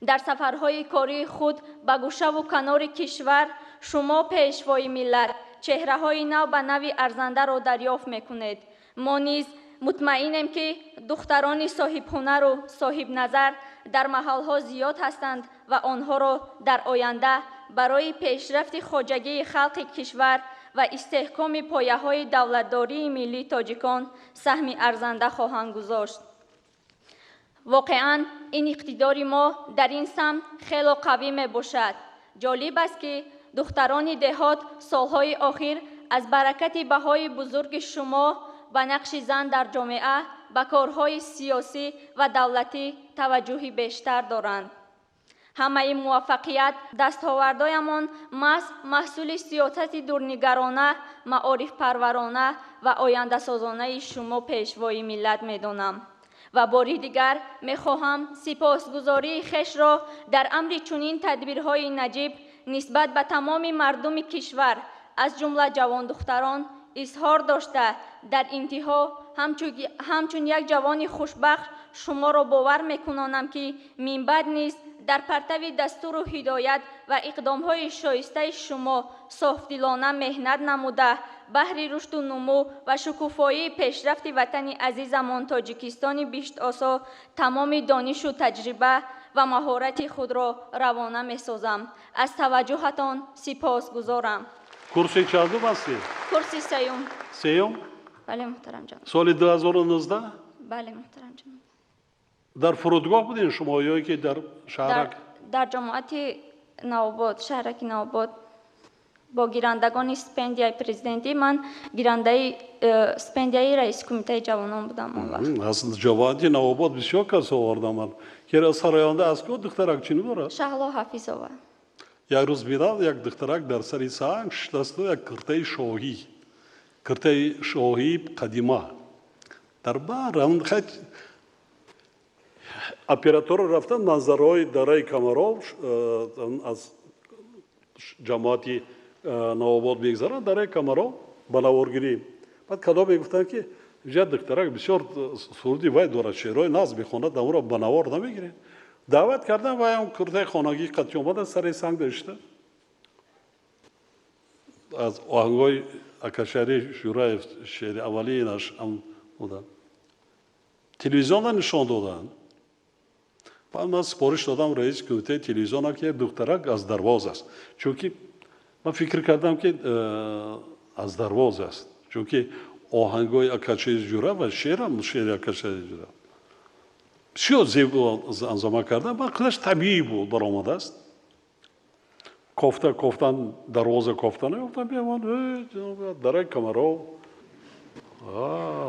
Дар сафарҳои кории худ ба гӯшаву канори кишвар шумо, Пешвои миллат, чеҳраҳои нав ба нави арзандаро дарёфт мекунед. Мо низ мутмаинем, ки духтарони соҳибҳунару соҳибназар дар маҳалҳо зиёд ҳастанд ва онҳоро дар оянда барои пешрафти хоҷагии халқи кишвар ва истеҳкоми пояҳои давлатдории миллии тоҷикон саҳми арзанда хоҳанд гузошт. Воқеан, ин иқтидори мо дар ин самт хело қавӣ мебошад. Ҷолиб аст, ки духтарони деҳот солҳои охир аз баракати баҳои бузурги шумо ба нақши зан дар ҷомеа ба корҳои сиёсӣ ва давлатӣ таваҷҷӯҳи бештар доранд. Ҳамаи муваффақият дастовардоямон маҳз маҳсули сиёсати дурнигарона, маорифпарварона ва ояндасозонаи шумо, Пешвои миллат, медонам ва бори дигар мехоҳам сипосгузории хешро дар амри чунин тадбирҳои наҷиб нисбат ба тамоми мардуми кишвар, аз ҷумла ҷавондухтарон, изҳор дошта, дар интиҳо ҳамчун як ҷавони хушбахт шуморо бовар мекунонам, ки минбаъд низ дар партави дастуру ҳидоят ва иқдомҳои шоистаи шумо софдилона меҳнат намуда, баҳри рушду нумӯ ва шукуфоии пешрафти ватани азизамон Тоҷикистони биҳиштосо тамоми донишу таҷриба ва маҳорати худро равона месозам. Аз таваҷҷӯҳатон сипосгузорам. Курси чандум ҳастед? Курси сеюм. Сеюм? Бале, муҳтарам ҷаноб. Соли 2019? Бале, муҳтарам ҷаноб. Дар фурудгоҳ будем шумо ё ки дар шаҳрак? Дар ҷамоати Навобод, шаҳраки Навобод, бо гирандагони стипендияи президентӣ. Ман гирандаи стипендияи раиси кумитаи ҷавонон будам он вақт. Аз ҷамоати Навобод бисёр кас овардам ман. Кера сароянда аз ко духтарак чӣ ном дорад? Шаҳло Ҳафизова. Як рӯз бинам, як духтарак дар сари санг шиштасту як киртаи шоҳӣ, киртаи шоҳии қадима дар бар хай оператора рафтан, манзараҳои дараи Камаров аз ҷамоати Навобод мегзарад, дараи Камаров, ба наворгирӣ. Баъд кадом мегуфтанд, ки инҷа духтарак бисёр суруди вай дорад, шеърҳои нағз мехонад, амро ба навор намегиред. Даъват кардам, вай ҳам куртаи хонагӣ қатӣ омада, сари санг дошта, аз оҳангҳои Акашариф Жураев шеъри аввалинаш буда, телевизиона нишон доданд. Баъд ман супориш додам раиси кумитаи телевизиона, ки як духтарак аз Дарвоз аст, чунки ман фикр кардам, ки аз Дарвоз аст, чунки оҳангҳои Акашариф Жураев ва шеърам шеъри Акашариф Жураев бисёр зебо замзама кардам. Баъд худаш табиӣ буд, баромадааст. Кофта кофтан, дарвоза кофта наёфтан, биёман, ҷаноб, дарак камаров.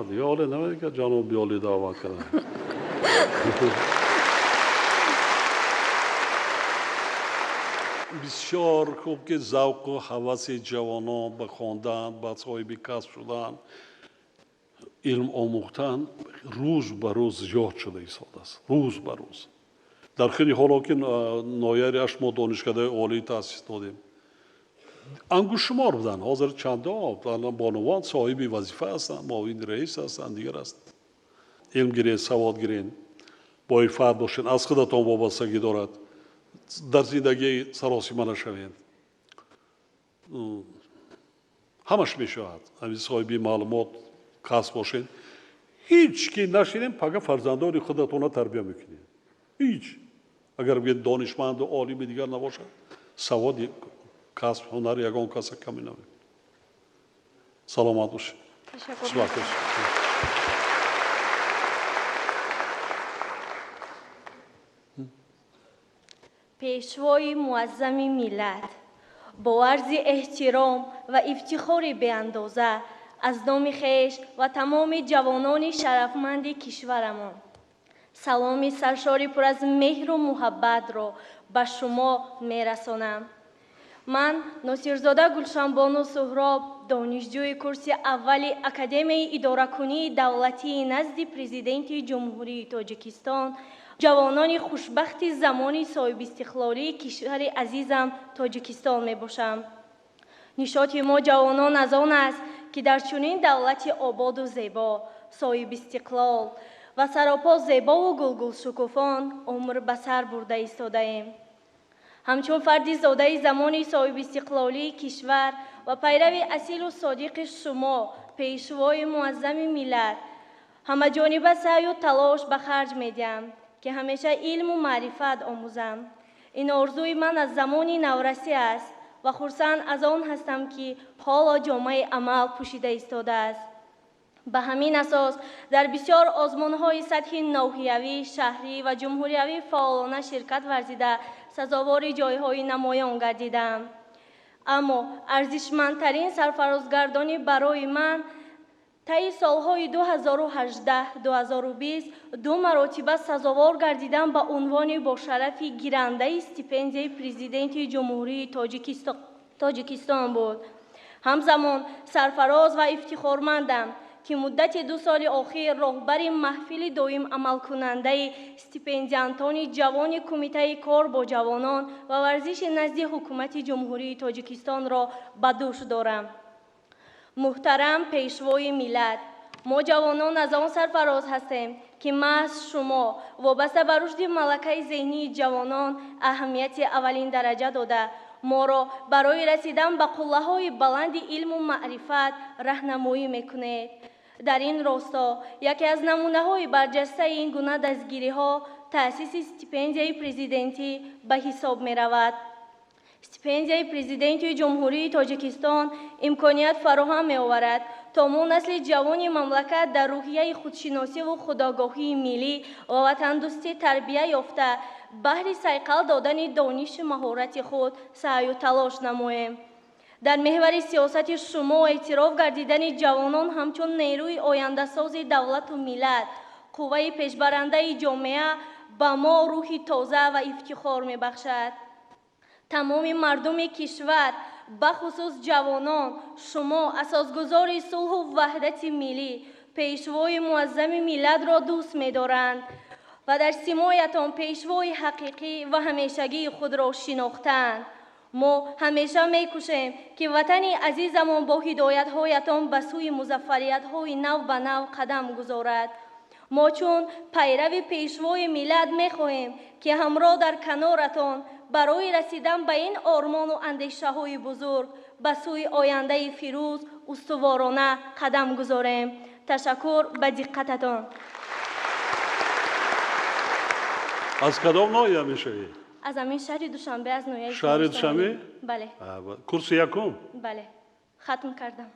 Дига ҳоле намедид, ҷаноб биёли даъват кардан. Бисёр хуб, ки завқу ҳаваси ҷавонон ба хондан, ба соҳиби касб шудан, илм омӯхтан рӯз ба рӯз зиёд шуда истодааст. Рӯз ба рӯз. Дар хеле ҳоло ки ноҳияи Ашт мо донишкадаи олӣ таъсис додем, ангуштшумор буданд. Ҳозир чандо бонувон соҳиби вазифа ҳастанд, муовини раис ҳастанд, дигар ҳастанд. Илм гиред, савод гиред, боифат бошед, аз худатон вобастагӣ дорад. Дар зиндагӣ саросима нашавед. Ҳамаш мешавад. Ҳамин соҳиби маълумот касб бошед. Ҳеҷ ки нашинем, пага фарзандони худатонро тарбия мекунед. Ҳеҷ. Агар бигӯед донишманду олими дигар набошад, саводи касб, ҳунар ягон каса ками намекунад. Саломат бошед. Хушбахт бошед. Пешвои муаззами миллат, бо арзи эҳтиром ва ифтихори беандоза аз номи хеш ва тамоми ҷавонони шарафманди кишварамон саломи саршори пур аз меҳру муҳаббатро ба шумо мерасонам. Ман Носирзода Гулшанбону Суҳроб, донишҷӯи курси аввали Академияи идоракунии давлатии назди Президенти Ҷумҳурии Тоҷикистон, ҷавонони хушбахти замони соҳибистиқлолии кишвари азизам Тоҷикистон мебошам. Нишоти мо ҷавонон аз он аст, ки дар чунин давлати ободу зебо, соҳибистиқлол ва саропо зебову гулгулшукуфон умр ба сар бурда истодаем. Ҳамчун фарди зодаи замони соҳибистиқлолии кишвар ва пайрави асилу содиқи шумо, пешвои муаззами миллат, ҳамаҷониба саъю талош ба харҷ медиҳам, ки ҳамеша илму маърифат омӯзам. Ин орзуи ман аз замони наврасӣ аст ва хурсанд аз он ҳастам, ки ҳоло ҷомаи амал пӯшида истодааст. Ба ҳамин асос дар бисёр озмунҳои сатҳи ноҳиявӣ, шаҳрӣ ва ҷумҳуриявӣ фаъолона ширкат варзида, сазовори ҷойҳои намоён гардидам. Аммо арзишмандтарин сарфарозгардонӣ барои ман таи солҳои 2018-2020 ду маротиба сазовор гардидан ба унвони бошарафи гирандаи стипендияи Президенти Ҷумҳурии Тоҷикистон буд. Ҳамзамон сарфароз ва ифтихормандам, ки муддати 2 соли охир роҳбари маҳфили доим амалкунандаи стипендиантони ҷавони Кумитаи кор бо ҷавонон ва варзиши назди Ҳукумати Ҷумҳурии Тоҷикистонро ба дӯш дорам. Муҳтарам Пешвои миллат, мо ҷавонон аз он сарфароз ҳастем, ки маҳз шумо вобаста ба рушди малакаи зеҳнии ҷавонон аҳамияти аввалин дараҷа дода, моро барои расидан ба қуллаҳои баланди илму маърифат раҳнамоӣ мекунед. Дар ин росто яке аз намунаҳои барҷастаи ин гуна дастгириҳо таъсиси стипендияи президентӣ ба ҳисоб меравад. Стипендияи Президенти Ҷумҳурии Тоҷикистон имконият фароҳам меоварад, то мо насли ҷавони мамлакат дар рӯҳияи худшиносиву худогоҳии миллӣ ва ватандӯстӣ тарбия ёфта, баҳри сайқал додани донишу маҳорати худ саъю талош намоем. Дар меҳвари сиёсати шумо эътироф гардидани ҷавонон ҳамчун нерӯи ояндасози давлату миллат, қувваи пешбарандаи ҷомеа ба мо рӯҳи тоза ва ифтихор мебахшад. Тамоми мардуми кишвар, бахусус ҷавонон, шумо асосгузори сулҳу ваҳдати миллӣ, пешвои муаззами миллатро дӯст медоранд ва дар симоятон пешвои ҳақиқӣ ва ҳамешагии худро шинохтаанд. Мо ҳамеша мекӯшем, ки ватани азизамон бо ҳидоятҳоятон ба сӯи музаффариятҳои нав ба нав қадам гузорад. Мо чун пайрави пешвои миллат мехоҳем, ки ҳамроҳ дар каноратон барои расидан ба ин ормону андешаҳои бузург ба сӯи ояндаи фирӯз устуворона қадам гузорем. Ташаккур ба диққататон. Аз кадом ноҳия мешавӣ? Аз ҳамин шаҳри Душанбе, аз ноҳияи шаҳри Душанбе? Бале. Курси якум? Бале, хатм кардам.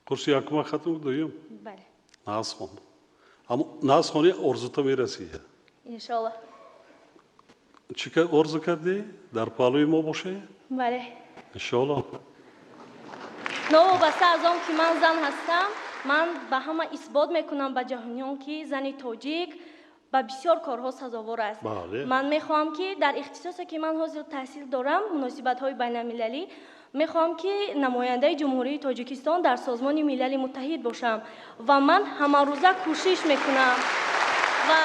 Курси якума хатм дуюм? Бале. Нағз хонд. Аммо нағз хонӣ орзута мерасӣ. Иншоаллоҳ. Чӣ орзу кардӣ? Дар паҳлӯи мо бошӣ? Бале. Иншоалло. Новобаста аз он ки ман зан ҳастам, ман ба ҳама исбот мекунам ба ҷаҳониён, ки зани тоҷик ба бисёр корҳо сазовор аст. Ман мехоҳам, ки дар ихтисосе, ки ман ҳозир таҳсил дорам, муносибатҳои байналмилалӣ, мехоҳам, ки намояндаи Ҷумҳурии Тоҷикистон дар Созмони Милали Муттаҳид бошам ва ман ҳамарӯза кӯшиш мекунам ва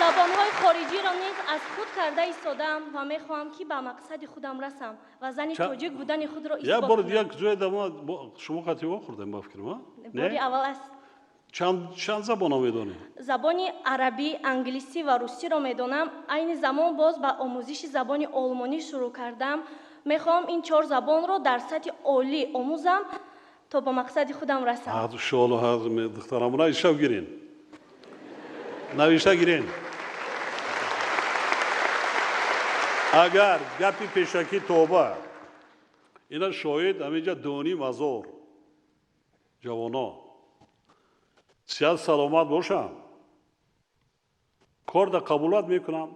забонҳои хориҷиро низ аз худ карда истодаам ва мехоҳам, ки ба мақсади худам расам ва зани тоҷик будани худро Як исбот бор кунам. Як ҷое да шумо қати вохӯрдем, ба фикрам, а? Бори Не? аввал аст. Чанд забонро медонӣ? Забони арабӣ, англисӣ ва русиро медонам. Айни замон боз ба омӯзиши забони олмонӣ шурӯъ кардам. Мехоҳам ин чор забонро дар сатҳи олӣ омӯзам, то ба мақсади худам расам. Иншоалло, духтарам, навишта гирен, навишта гирен. Агар гапи пешакӣ тоба, ина шоҳид ҳаминҷа доним ҳазор ҷавоно сиҳат саломат бошам, кор да қабулат мекунам,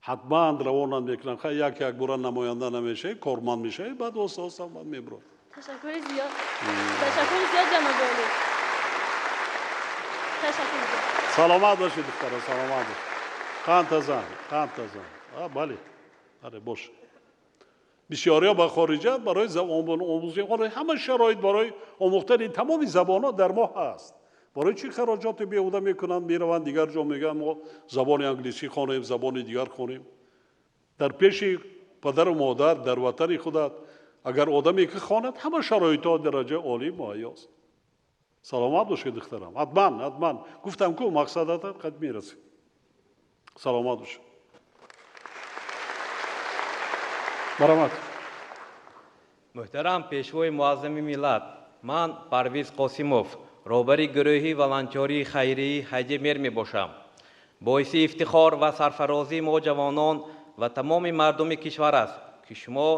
ҳатман равонат мекунам. Хай, як як бора намоянда намешавӣ, корманд мешавӣ, баъд оста оста баъд мебурад. Ташаккури зиёд, ташаккури зиёд, ҷаноби олӣ, ташаккури зиёд. Саломат бошед, духтара, саломат бош. Қандтазан, қандтазан. Бале, бале, бош. Бисёриҳо ба хориҷа барои омӯзиш, ҳама шароит барои омӯхтани тамоми забонҳо дар мо ҳаст. Барои чӣ хароҷоти беҳуда мекунанд, мераванд дигар ҷо, мегӯянд мо забони англисӣ хонем, забони дигар хонем. Дар пеши падару модар, дар ватани худат агар одаме ки хонад, ҳама шароитҳо дараҷаи олӣ муҳайёст. Саломат бошед, духтарам. Ҳатман, ҳатман, гуфтам ку, мақсадата қад мерасӣ. Саломат бошед. Марҳамат. Муҳтарам Пешвои Муаззами миллат, ман Парвиз Қосимов, роҳбари гурӯҳи волонтёрии хайрии Ҳаҷи Мер мебошам. Боиси ифтихор ва сарфарозии мо ҷавонон ва тамоми мардуми кишвар аст, ки шумо,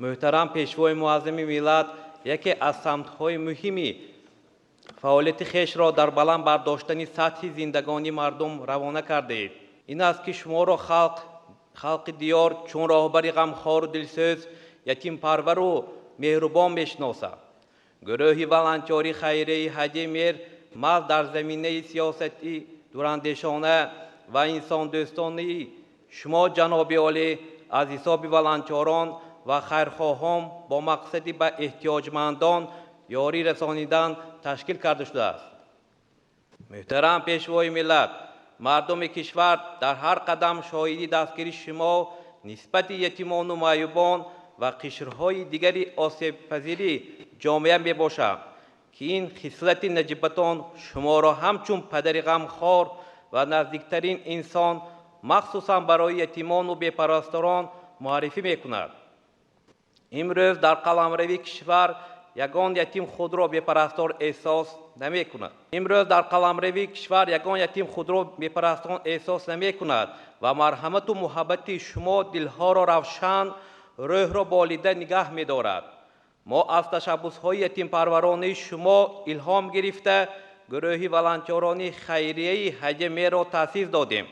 муҳтарам Пешвои Муаззами миллат, яке аз самтҳои муҳими фаъолияти хешро дар баланд бардоштани сатҳи зиндагонии мардум равона кардаед. Ин аст, ки шуморо халқи диёр чун роҳбари ғамхору дилсӯз, ятимпарвару меҳрубон мешиносад. Гурӯҳи волонтёри хайрияи Ҳаҷи Мер маҳз дар заминаи сиёсати дурандешона ва инсондӯстонии шумо, ҷаноби олӣ, аз ҳисоби волонтёрон ва хайрхоҳон бо мақсади ба эҳтиёҷмандон ёрӣ расонидан ташкил карда шудааст. Муҳтарам Пешвои миллат, мардуми кишвар дар ҳар қадам шоҳиди дастгирии шумо нисбати ятимону маъюбон ва қишрҳои дигари осебпазири ҷомеа мебошад, ки ин хислати наҷибатон шуморо ҳамчун падари ғамхор ва наздиктарин инсон, махсусан барои ятимону бепарасторон, муаррифӣ мекунад. Имрӯз дар қаламрави кишвар ягон ятим худро бепарастор эҳсос намекунад. Имрӯз дар қаламрави кишвар ягон ятим худро бепарастон эҳсос намекунад ва марҳамату муҳаббати шумо дилҳоро равшан, рӯҳро болида нигаҳ медорад. Мо аз ташаббусҳои ятимпарваронаи шумо илҳом гирифта, гурӯҳи волонтёрони хайрияи Ҳаҷи Мерро таъсис додем,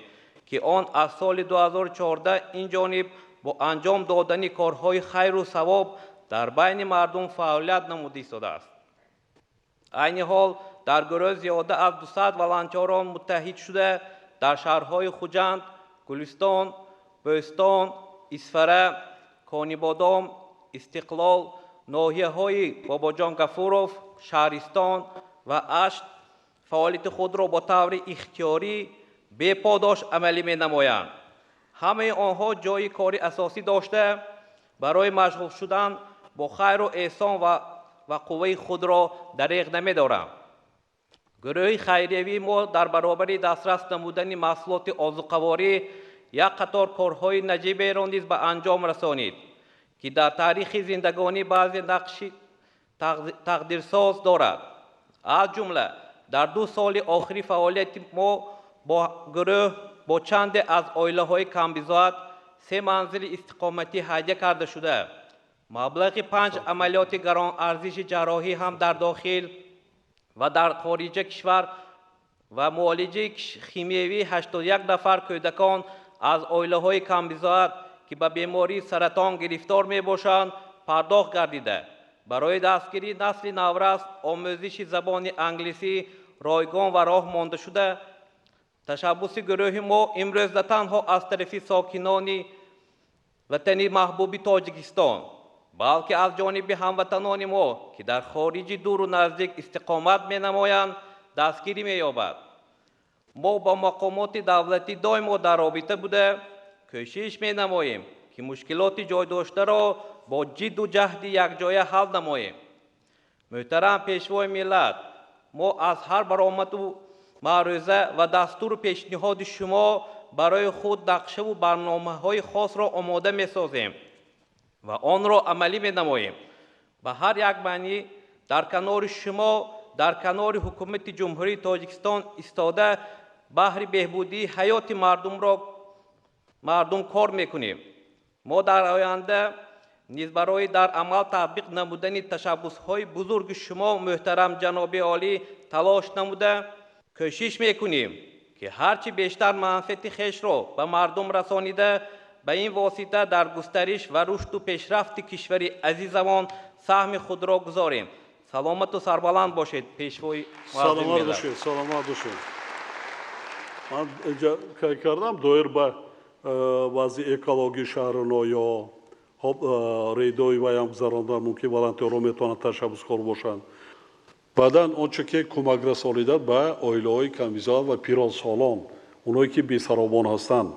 ки он аз соли 2014 ин ҷониб бо анҷом додани корҳои хайру савоб дар байни мардум фаъолият намуда истодааст. Айни ҳол дар гурӯҳ зиёда аз 200 волонтёрон муттаҳид шуда, дар шаҳрҳои Хуҷанд, Гулистон, Бӯстон, Исфара, Конибодом, Истиқлол, ноҳияҳои Бобоҷон Гафуров, Шаҳристон ва Ашт фаъолияти худро бо таври ихтиёрӣ беподош амалӣ менамоянд. Ҳамаи онҳо ҷойи кори асосӣ дошта, барои машғул шудан бо хайру эҳсон ва қувваи худро дареғ намедоранд. Гурӯҳи хайриявии мо дар баробари дастрас намудани маҳсулоти озуқаворӣ як қатор корҳои наҷиберо низ ба анҷом расонид, ки дар таърихи зиндагонӣ баъзе нақши тақдирсоз дорад. Аз ҷумла дар 2 соли охири фаъолияти мо бо гурӯҳ бо чанде аз оилаҳои камбизоат 3 манзили истиқоматӣ ҳадя карда шуда, маблағи 5 амалиёти гаронарзиши ҷарроҳӣ ҳам дар дохил ва дар хориҷа кишвар ва муолиҷаи химиявии 81 нафар кӯдакон аз оилаҳои камбизоат, ки ба бемории саратон гирифтор мебошанд, пардохт гардида, барои дастгирии насли наврас омӯзиши забони англисӣ ройгон ва роҳ монда шуда, ташаббуси гурӯҳи мо имрӯз на танҳо аз тарафи сокинони ватани маҳбуби Тоҷикистон, балки аз ҷониби ҳамватанони мо, ки дар хориҷи дуру наздик истиқомат менамоянд, дастгирӣ меёбад. Мо бо мақомоти давлатӣ доимо дар робита буда, кӯшиш менамоем, ки мушкилоти ҷойдоштаро бо ҷидду ҷаҳди якҷоя ҳал намоем. Муҳтарам Пешвои миллат, мо аз ҳар баромаду маърӯза ва дастуру пешниҳоди шумо барои худ нақшаву барномаҳои хосро омода месозем ва онро амалӣ менамоем. Ба ҳар як маънӣ дар канори шумо, дар канори ҳукумати Ҷумҳурии Тоҷикистон истода, баҳри беҳбудии ҳаёти мардум кор мекунем. Мо дар оянда низ барои дар амал татбиқ намудани ташаббусҳои бузурги шумо, муҳтарам ҷаноби олӣ, талош намуда, кӯшиш мекунем, ки ҳарчи бештар манфиати хешро ба мардум расонида, ба ин восита дар густариш ва рушду пешрафти кишвари азизамон саҳми худро гузорем. Саломату сарбаланд бошед, Пешвои муаззами Саломат миллат. бошед, саломат бошед. Ман инҷа кай кардам доир ба вазъи экологии шаҳру ноҳияҳо. Хоб, рейдои ваям гузарондан мумкин, волонтёрҳо метавонанд ташаббускор бошанд. Баъдан он чӣ ки кӯмак расонида ба оилаҳои камбизоат ва пиронсолон, оное ки бесаробон ҳастанд.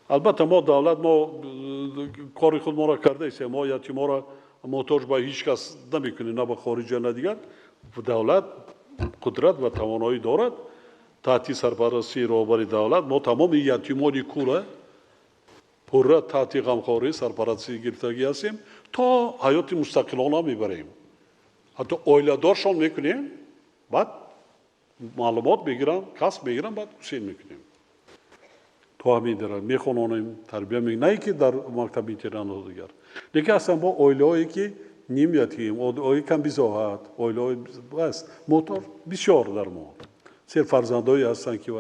Албатта мо давлат, мо кори худ моро кардаистем, мо ятиморо муҳтоҷ ба ҳеҷ кас намекунем, на ба хориҷа, на дигар. Давлат қудрат ва тавоноӣ дорад. Таҳти сарпарастии роҳбари давлат мо тамоми ятимони кура пурра таҳти ғамхории сарпарастӣ гирифтагӣ ҳастем, то ҳаёти мустақилона мебарем. Ҳатто оиладоршон мекунем, баъд маълумот мегиранд, касб мегиранд, баъд ҳусейн мекунем. То ҳамин дара мехононем, тарбия мекунем, на ин ки дар мактаби интернатҳо дигар. Лекин ҳастанд бо оилаҳое ки ним ятим, оилаҳои камбизоат, оилаҳои бас, муҳтоҷ бисёр дар мо. Се фарзандҳое ҳастанд ки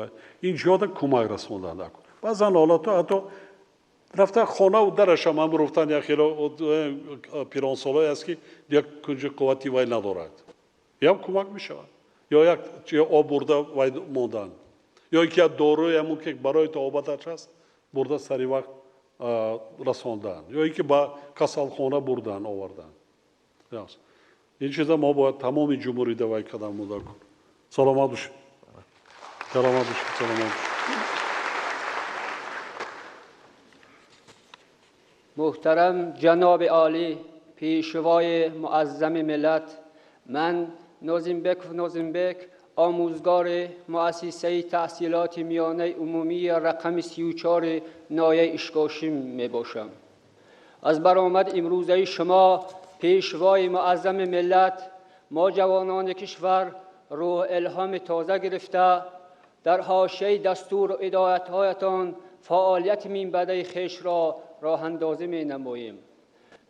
ин ҷода кӯмак расонданд. Баъзан ҳолатҳо ҳатто рафта хонаву дарашам ҳам руфтан, як хело пиронсолое аст ки як кунҷи қуввати вай надорад, ям кӯмак мешавад. Ё як об бурда вай мондан, ё ин ки як доруе ҳамон ки барои табобаташ аст бурда сари вақт расондан, ё ин ки ба касалхона бурдан овардан. Ин чиза мо бояд тамоми ҷумҳурӣ давай кадам муда кун. Саломат бошед, саломат бошед, саломат бошед. Муҳтарам ҷаноби олӣ, Пешвои муаззами миллат, ман Нозимбеков Нозимбек, омӯзгори муассисаи таҳсилоти миёнаи умумии рақами 34 ноҳияи Ишкошим мебошам. Аз баромад имрӯзаи шумо, Пешвои муаззами миллат, мо ҷавонони кишвар рӯҳ илҳоми тоза гирифта, дар ҳошияи дастуру ҳидоятҳоятон фаъолияти минбаъдаи хешро роҳандозӣ менамоем.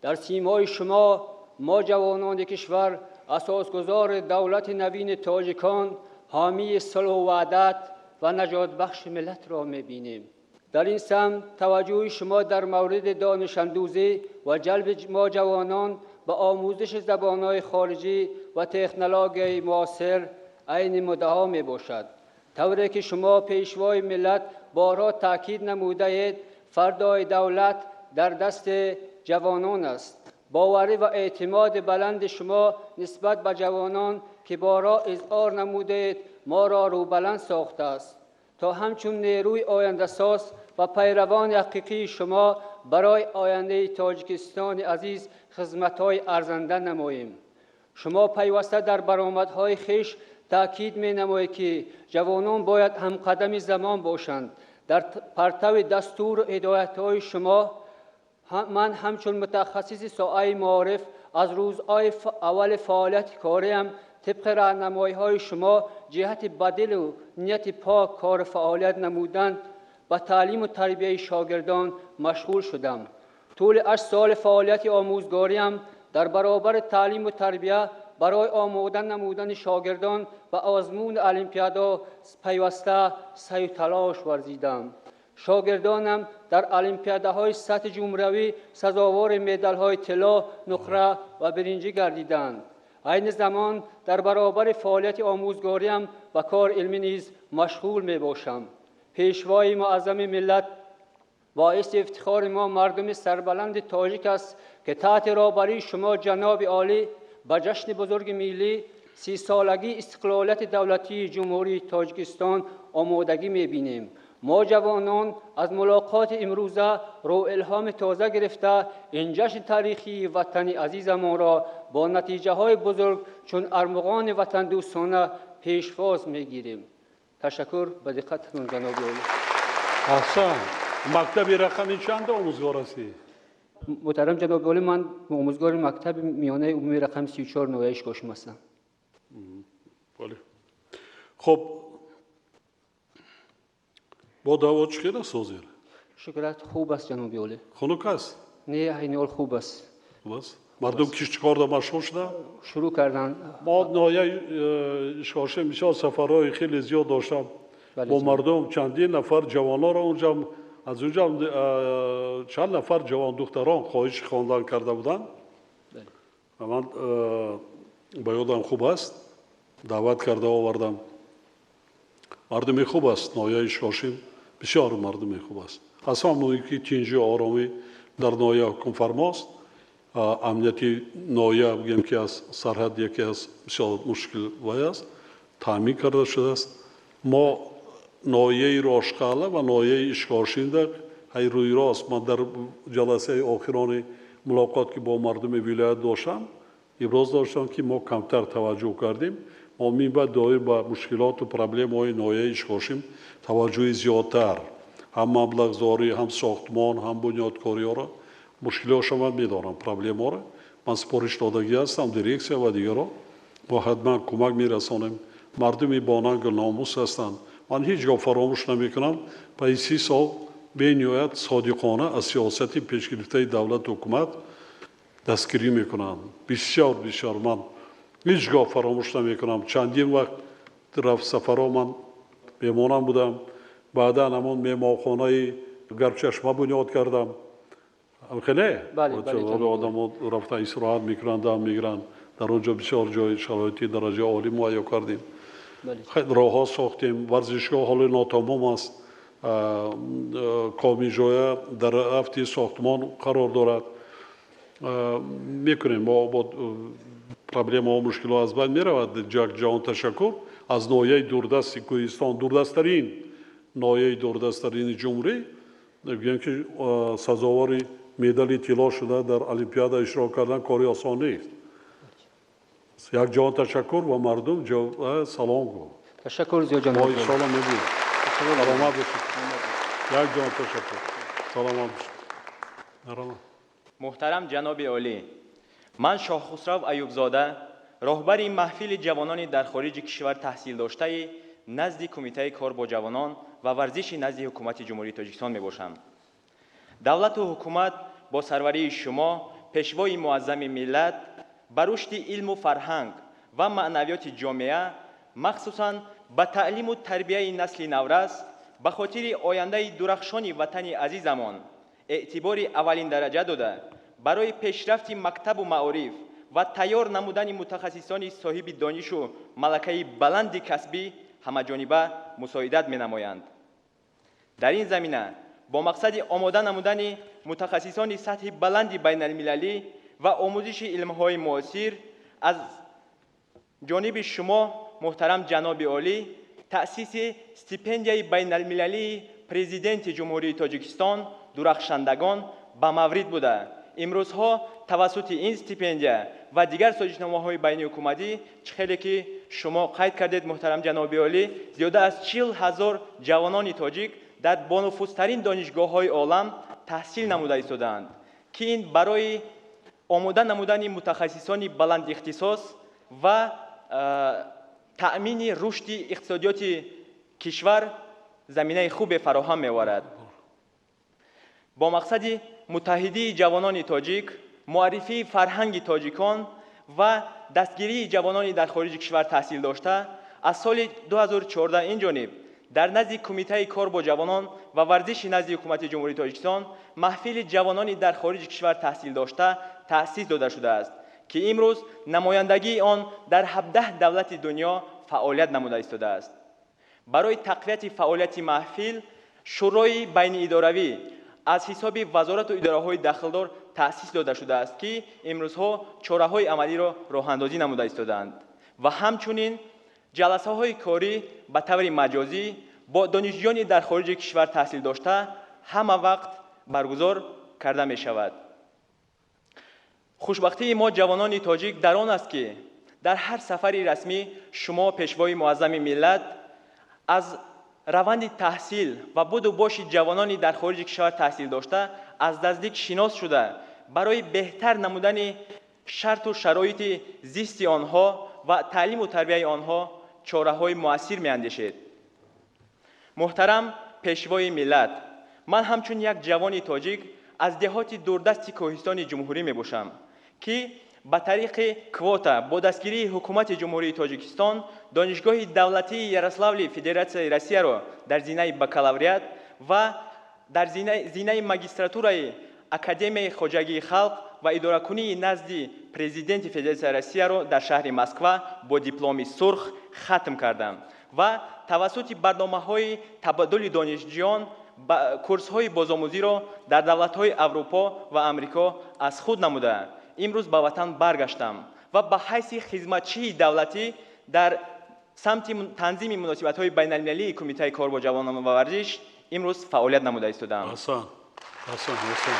Дар симои шумо мо ҷавонони кишвар асосгузори давлати навини тоҷикон, ҳомии сулҳу ваҳдат ва наҷотбахши миллатро мебинем. Дар ин самт таваҷҷӯҳи шумо дар мавриди донишандӯзӣ ва ҷалби мо ҷавонон ба омӯзиши забонҳои хориҷӣ ва технологияи муосир айни муддао мебошад. Тавре ки шумо Пешвои миллат борҳо таъкид намудаед, фардои давлат дар дасти ҷавонон аст. Боварӣ ва эътимоди баланди шумо нисбат ба ҷавонон, ки борҳо изҳор намудаед, моро рӯбаланд сохтааст, то ҳамчун нерӯи ояндасоз ва пайравони ҳақиқии шумо барои ояндаи Тоҷикистони азиз хизматҳои арзанда намоем. Шумо пайваста дар баромадҳои хеш таъкид менамоед, ки ҷавонон бояд ҳамқадами замон бошанд. Дар партави дастуру ҳидоятҳои шумо ман ҳамчун мутахассиси соҳаи маориф аз рӯзҳои аввали фаъолияти кориам тибқи роҳнамоиҳои шумо ҷиҳати ба дилу нияти пок кору фаъолият намудан ба таълиму тарбияи шогирдон машғул шудам. Тӯли 8 соли фаъолияти омӯзгориам дар баробари таълиму тарбия барои омода намудани шогирдон ба озмуни олимпиадо пайваста саъю талош варзидам. Шогирдонам дар олимпиадаҳои сатҳи ҷумҳуриявӣ сазовори медалҳои тилло, нуқра ва биринҷӣ гардиданд. Айни замон дар баробари фаъолияти омӯзгориам ба кори илмӣ низ машғул мебошам. Пешвои муаззами миллат, боиси ифтихори мо мардуми сарбаланди тоҷик аст, ки таҳти роҳбарии шумо ҷаноби олӣ ба ҷашни бузурги миллӣ 30-солагии истиқлолияти давлатии Ҷумҳурии Тоҷикистон омодагӣ мебинем. Мо ҷавонон аз мулоқоти имрӯза рӯ илҳоми тоза гирифта ин ҷашни таърихии ватани азизамонро бо натиҷаҳои бузург чун армуғони ватандӯстона пешвоз мегирем. Ташаккур ба диққататон, ҷаноби олӣ. Аҳсан. Мактаби рақами чанд омӯзгор ҳастӣ? Муҳтарам ҷаноби олӣ, ман омӯзгори мактаби миёнаи умумии рақами 34 ноҳияи Ишкошим ҳастам. Хуб, бо ҳаво чӣ хел аст ҳозир? Шукрат, хуб аст, ҷаноби олӣ. Хунук аст? Не, айни ҳол хуб аст. Хуб аст. Мардум киштикорда машғул шуда? Шурӯъ карданд. Мо ноҳияи Ишкошим бисёр сафарҳои хеле зиёд доштам бо мардум, чандин нафар ҷавононро унҷа, аз унҷа чанд нафар ҷавондухтарон хоҳиши хондан карда буданд ва ман ба ёдам хуб аст, даъват карда овардам. Мардуми хуб аст ноҳияи Ишкошим, бисёр мардуми хуб аст. Аз ҳама муҳим ки тинҷию оромӣ дар ноҳия ҳукмфармост. Амнияти ноҳия, бигем ки аз сарҳад яке аз бисёр мушкил вай аст, таъмин карда шудааст. Мо ноҳияи Рошқалъа ва ноҳияи Ишкошимда ҳай рӯи рост ман дар ҷаласаи охирони мулоқот, ки бо мардуми вилоят доштам, иброз доштам, ки мо камтар таваҷҷӯҳ кардем. Мо минбаъд доир ба мушкилоту проблемаҳои ноҳияи Ишкошим таваҷҷӯҳи зиёдтар, ҳам маблағзорӣ, ҳам сохтмон, ҳам бунёдкориҳоро, мушкилиҳошо ман медонам, проблемаҳоро ман супориш додагӣ ҳастам дирексия ва дигарро, мо ҳатман кӯмак мерасонем. Мардуми бонангу номус ҳастанд. Ман ҳеҷ гоҳ фаромӯш намекунам, пайи 30 сол бениҳоят содиқона аз сиёсати пешгирифтаи давлату ҳукумат дастгирӣ мекунанд. Бисёр бисёр ман ҳеҷ гоҳ фаромӯш намекунам. Чандин вақт рафт сафарҳо ман меҳмонам будам. Баъдан ҳамон меҳмонхонаи Гарчашма бунёд кардам. Хеле одамо рафта истироҳат мекунанд, дам мегиранд. Дар он ҷо бисёр ҷои шароити дараҷаи олӣ муҳайё кардем. Роҳҳо сохтем, варзишгоҳ ҳоло нотамом аст, комиҷоя дар рафти сохтмон қарор дорад. Мекунем мо бо проблемаҳо, мушкилҳо аз байн меравад. Ҷаҳон ташаккур. Аз ноҳияи дурдасти Кӯҳистон, дурдасттарин ноҳияи дурдасттарини ҷумҳурӣ, бигӯем ки сазовори медали тилло шуда дар олимпиада иштирок кардан кори осон нест. Як ҷаҳон ташаккур ва мардум салом гӯ. Ташаккур зиёд, ҷаноб. Мо иншоалло мебинем. Саломат бошед. Як ҷаҳон ташаккур. Саломат бошед. Муҳтарам ҷаноби олӣ, ман Шоҳхусрав Аюбзода, роҳбари маҳфили ҷавонони дар хориҷи кишвар таҳсилдоштаи назди Кумитаи кор бо ҷавонон ва варзиши назди Ҳукумати Ҷумҳурии Тоҷикистон мебошам. Давлату ҳукумат бо сарварии шумо, пешвои муаззами миллат, ба рушди илму фарҳанг ва маънавиёти ҷомеа, махсусан ба таълиму тарбияи насли наврас ба хотири ояндаи дурахшони ватани азизамон эътибори аввалиндараҷа дода, барои пешрафти мактабу маориф ва тайёр намудани мутахассисони соҳиби донишу малакаи баланди касбӣ ҳамаҷониба мусоидат менамоянд. Дар ин замина бо мақсади омода намудани мутахассисони сатҳи баланди байналмилалӣ ва омӯзиши илмҳои муосир аз ҷониби шумо, муҳтарам ҷаноби олӣ, таъсиси стипендияи байналмилалии Президенти Ҷумҳурии Тоҷикистон дурахшандагон ба маврид буда, имрӯзҳо тавассути ин стипендия ва дигар созишномаҳои байниҳукуматӣ, чӣ хеле ки шумо қайд кардед, муҳтарам ҷаноби олӣ, зиёда аз 40 000 ҷавонони тоҷик дар бонуфузтарин донишгоҳҳои олам таҳсил намуда истодаанд, ки ин барои омода намудани мутахассисони баландихтисос ва таъмини рушди иқтисодиёти кишвар заминаи хубе фароҳам меоварад. Бо мақсади муттаҳидии ҷавонони тоҷик, муаррифии фарҳанги тоҷикон ва дастгирии ҷавонони дар хориҷи кишвар таҳсил дошта, аз соли 2014 ин ҷониб дар назди Кумитаи кор бо ҷавонон ва варзиши назди Ҳукумати Ҷумҳурии Тоҷикистон маҳфили ҷавонони дар хориҷи кишвар таҳсил дошта таъсис дода шудааст, ки имрӯз намояндагии он дар 17 давлати дунё фаъолият намуда истодааст. Барои тақвияти фаъолияти маҳфил шӯрои байниидоравӣ аз ҳисоби вазорату идораҳои дахлдор таъсис дода шудааст, ки имрӯзҳо чораҳои амалиро роҳандозӣ намуда истодаанд ва ҳамчунин ҷаласаҳои корӣ ба таври маҷозӣ бо донишҷӯёни дар хориҷи кишвар таҳсил дошта ҳама вақт баргузор карда мешавад. Хушбахтии мо ҷавонони тоҷик дар он аст, ки дар ҳар сафари расмӣ шумо, Пешвои Муаззами миллат, аз раванди таҳсил ва буду боши ҷавонони дар хориҷи кишвар таҳсил дошта аз наздик шинос шуда, барои беҳтар намудани шарту шароити зисти онҳо ва таълиму тарбияи онҳо чораҳои муассир меандешед. Муҳтарам Пешвои миллат, ман ҳамчун як ҷавони тоҷик аз деҳоти дурдасти кӯҳистони ҷумҳурӣ мебошам, ки ба тариқи квота бо дастгирии Ҳукумати Ҷумҳурии Тоҷикистон Донишгоҳи давлатии Ярославли Федератсияи Россияро дар зинаи бакалавриат ва дар зинаи магистратураи Академияи хоҷагии халқ ва идоракунии назди Президенти Федератсияи Россияро дар шаҳри Москва бо дипломи сурх хатм кардам ва тавассути барномаҳои табаддули донишҷӯён курсҳои бозомӯзиро дар давлатҳои Аврупо ва Амрико аз худ намуда, имрӯз ба ватан баргаштам ва ба ҳайси хизматчии давлатӣ дар самти танзими муносибатҳои байналмилалии Кумитаи кор бо ҷавонон ва варзиш имрӯз фаъолият намуда истодаам. Аҳсан, аҳсан, аҳсан,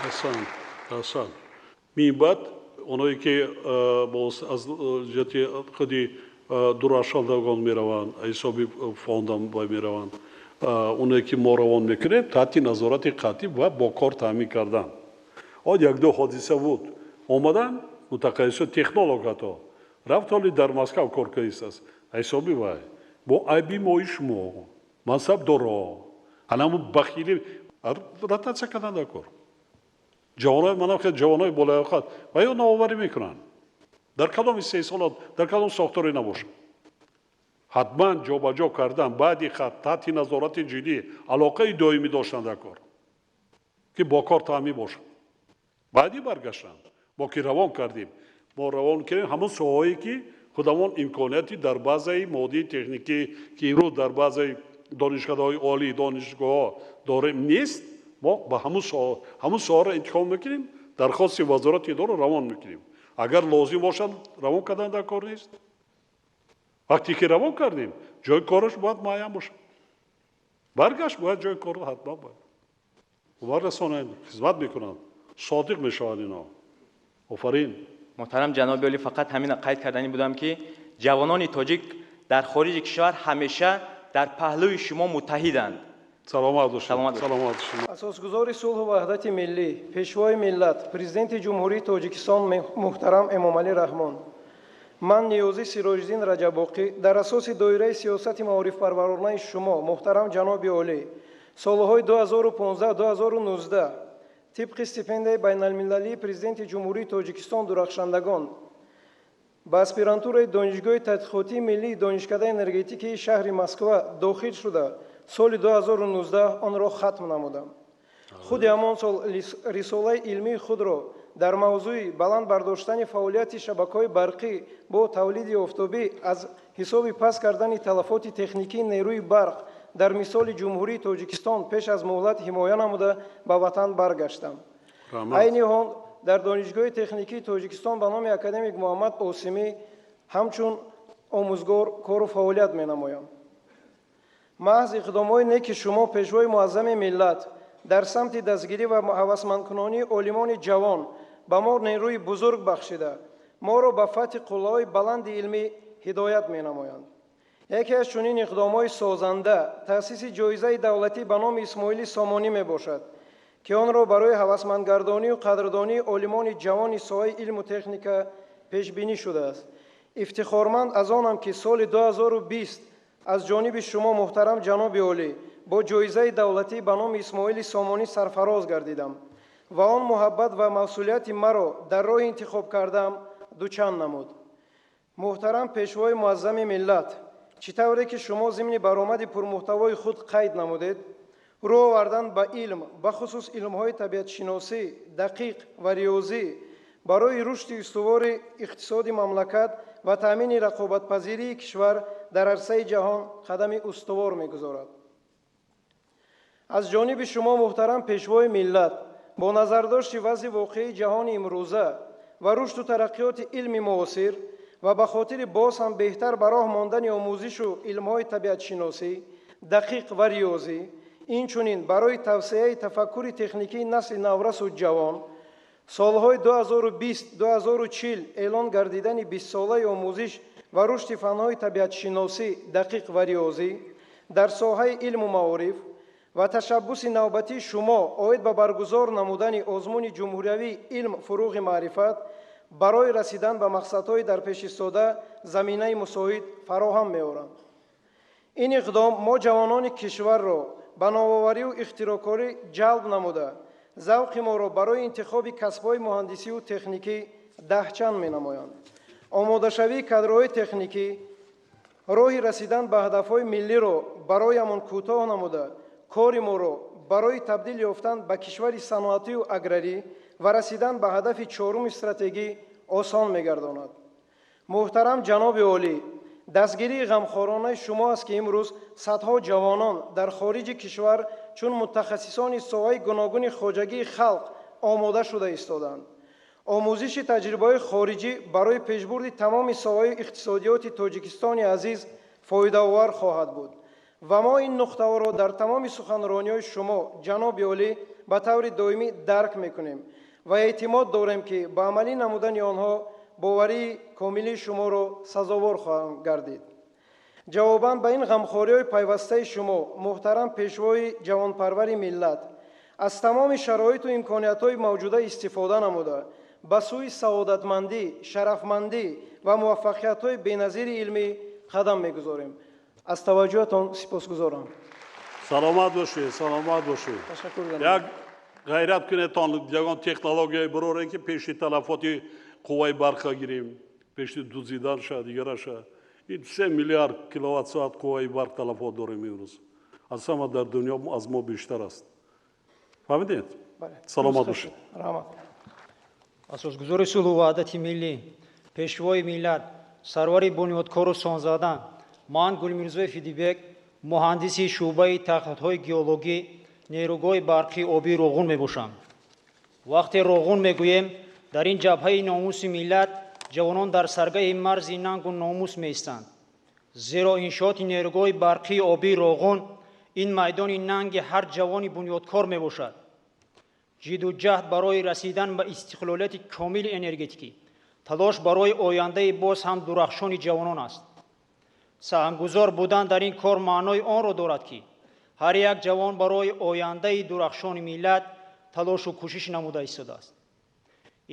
аҳсан, аҳсан. Минбаъд оное ки аз ҷиҳати худи дурахшандагон мераванд, ҳисоби фондам мераванд, оне ки мо равон мекунем, таҳти назорати қатъӣ ва бо кор таъмин кардан. Од як-ду ҳодиса буд. Омадан мутақассисо, технолог ҳатто рафт, ҳоли дар Москав кор кардааст. Ҳисоби вай бо айби мои шумо мансабдоро ҳанаму бахилӣ ротатсия кардан дар кор. Ҷавонои манам хеле ҷавонои болаёқат ва ё навоварӣ мекунанд. Дар кадом истеҳсолот, дар кадом сохторе набошад, ҳатман ҷобаҷо кардан баъди хат таҳти назорати ҷиддӣ, алоқаи доимӣ доштан дар кор, ки бо кор таъмин бошад. Баъди баргаштан мо ки равон кардем, мо равон кардем ҳамон соҳаҳое ки худамон имконияти дар базаи моддии техникӣ, ки имрӯз дар базаи донишкадаҳои олии донишгоҳҳо дорем, нест. Мо ба ҳамон соҳаро интихоб мекунем, дархости вазорати идоро равон мекунем. Агар лозим бошад, равон кардан дар кор нест. Вақте ки равон кардем, ҷои кораш бояд муайян бошад. Баргашт бояд ҷои корро ҳатман бояд умар расонанд, хизмат мекунанд, содиқ мешаванд ино. Офарин. Муҳтарам ҷаноби олӣ, фақат ҳамин қайд кардани будам, ки ҷавонони тоҷик дар хориҷи кишвар ҳамеша дар паҳлӯи шумо муттаҳиданд. Саломат бошед. Саломат бошед. Саломат бошед. Асосгузори сулҳу ваҳдати миллӣ, Пешвои миллат, Президенти Ҷумҳурии Тоҷикистон муҳтарам Эмомалӣ Раҳмон, ман Ниёзӣ Сироҷиддин Раҷабоқӣ дар асоси доираи сиёсати маорифпарваронаи шумо, муҳтарам ҷаноби олӣ, солҳои 2015-2019 тибқи стипендияи байналмилалии Президенти Ҷумҳурии Тоҷикистон дурахшандагон ба аспирантураи Донишгоҳи тадқиқотии миллии Донишкадаи энергетикии шаҳри Москва дохил шуда, соли 2019 онро хатм намудам. Худи ҳамон сол рисолаи илмии худро дар мавзӯи баланд бардоштани фаъолияти шабакаҳои барқӣ бо тавлиди офтобӣ аз ҳисоби паст кардани талафоти техникии нерӯи барқ дар мисоли Ҷумҳурии Тоҷикистон пеш аз муҳлат ҳимоя намуда ба ватан баргаштам. Айни ҳол дар Донишгоҳи техникии Тоҷикистон ба номи академик Муҳаммад Осимӣ ҳамчун омӯзгор кору фаъолият менамоям. Маҳз иқдомҳои неки шумо, Пешвои Муаззами миллат, дар самти дастгирӣ ва ҳавасмандкунонии олимони ҷавон ба мо нерӯи бузург бахшида, моро ба фатҳи қуллаҳои баланди илмӣ ҳидоят менамоянд. Яке аз чунин иқдомҳои созанда таъсиси ҷоизаи давлатӣ ба номи Исмоили Сомонӣ мебошад, ки онро барои ҳавасмандгардонию қадрдонии олимони ҷавони соҳаи илму техника пешбинӣ шудааст. Ифтихорманд аз онам, ки соли 2020 аз ҷониби шумо, муҳтарам ҷаноби олӣ, бо ҷоизаи давлатӣ ба номи Исмоили Сомонӣ сарфароз гардидам ва он муҳаббат ва масъулияти маро дар роҳи интихоб кардам дучанд намуд. Муҳтарам Пешвои Муаззами миллат, Чӣ тавре ки шумо зимни баромади пурмуҳтавои худ қайд намудед, рӯ овардан ба илм, бахусус илмҳои табиатшиносӣ, дақиқ ва риёзӣ барои рушди устувори иқтисоди мамлакат ва таъмини рақобатпазирии кишвар дар арсаи ҷаҳон қадами устувор мегузорад. Аз ҷониби шумо, муҳтарам Пешвои миллат, бо назардошти вазъи воқеии ҷаҳони имрӯза ва рушду тараққиёти илми муосир ва ба хотири боз ҳам беҳтар ба роҳ мондани омӯзишу илмҳои табиатшиносӣ, дақиқ ва риёзӣ, инчунин барои тавсеаи тафаккури техникии насли наврасу ҷавон, солҳои 2020-2040 эълон гардидани бистсолаи омӯзиш ва рушди фанҳои табиатшиносӣ, дақиқ ва риёзӣ дар соҳаи илму маориф ва ташаббуси навбатии шумо оид ба баргузор намудани озмуни ҷумҳуриявии илм фуруғи маърифат барои расидан ба мақсадҳои дарпешистода заминаи мусоид фароҳам меоранд. Ин иқдом мо ҷавонони кишварро ба навоварию ихтироъкорӣ ҷалб намуда, завқи моро барои интихоби касбҳои муҳандисию техникӣ даҳчанд менамоянд. Омодашавии кадрҳои техникӣ роҳи расидан ба ҳадафҳои миллиро бароямон кӯтоҳ намуда, кори моро барои табдил ёфтан ба кишвари саноатию аграрӣ ва расидан ба ҳадафи чоруми стратегӣ осон мегардонад. Муҳтарам ҷаноби олӣ, дастгирии ғамхоронаи шумо аст, ки имрӯз садҳо ҷавонон дар хориҷи кишвар чун мутахассисони соҳаи гуногуни хоҷагии халқ омода шуда истодаанд. Омӯзиши таҷрибаҳои хориҷӣ барои пешбурди тамоми соҳаҳои иқтисодиёти Тоҷикистони азиз фоидаовар хоҳад буд ва мо ин нуқтаҳоро дар тамоми суханрониҳои шумо, ҷаноби олӣ, ба таври доимӣ дарк мекунем ва эътимод дорем, ки ба амалӣ намудани онҳо боварии комилии шуморо сазовор хоҳам гардид. Ҷавобан ба ин ғамхориҳои пайвастаи шумо, муҳтарам Пешвои ҷавонпарвари миллат, аз тамоми шароиту имкониятҳои мавҷуда истифода намуда, ба сӯи саодатмандӣ, шарафмандӣ ва муваффақиятҳои беназири илмӣ қадам мегузорем. Аз таваҷҷӯҳатон сипосгузорам. Саломат бошед, саломат бошед. Ташаккур. Як ғайрат кунедтон, ягон технологияе бурорем, ки пеши талафоти қувваи барқа гирем, пеши дузиданша, дигараша. Ин 3 миллиард киловатт соат қувваи барқ талафот дорем имрӯз, аз ҳама дар дунё аз мо бештар аст. Фаҳмидед? Саломат бошед. Раҳмат. Асосгузори сулҳу ваҳдати миллӣ, Пешвои миллат, сарвари бунёдкору сонзада, ман Гулмирзоев Идибек, муҳандиси шӯъбаи таҳқиқотҳои геологӣ нерӯгоҳи барқии обии Роғун мебошам. Вақте Роғун мегӯем, дар ин ҷабҳаи номуси миллат ҷавонон дар саргаҳи марзи нангу номус меистанд, зеро иншооти нерӯгоҳи барқии обии Роғун ин майдони нанги ҳар ҷавони бунёдкор мебошад. Ҷидду ҷаҳд барои расидан ба истиқлолияти комили энергетикӣ талош барои ояндаи боз ҳам дурахшони ҷавонон аст. Саҳмгузор будан дар ин кор маънои онро дорад, ки ҳар як ҷавон барои ояндаи дурахшони миллат талошу кӯшиш намуда истодааст.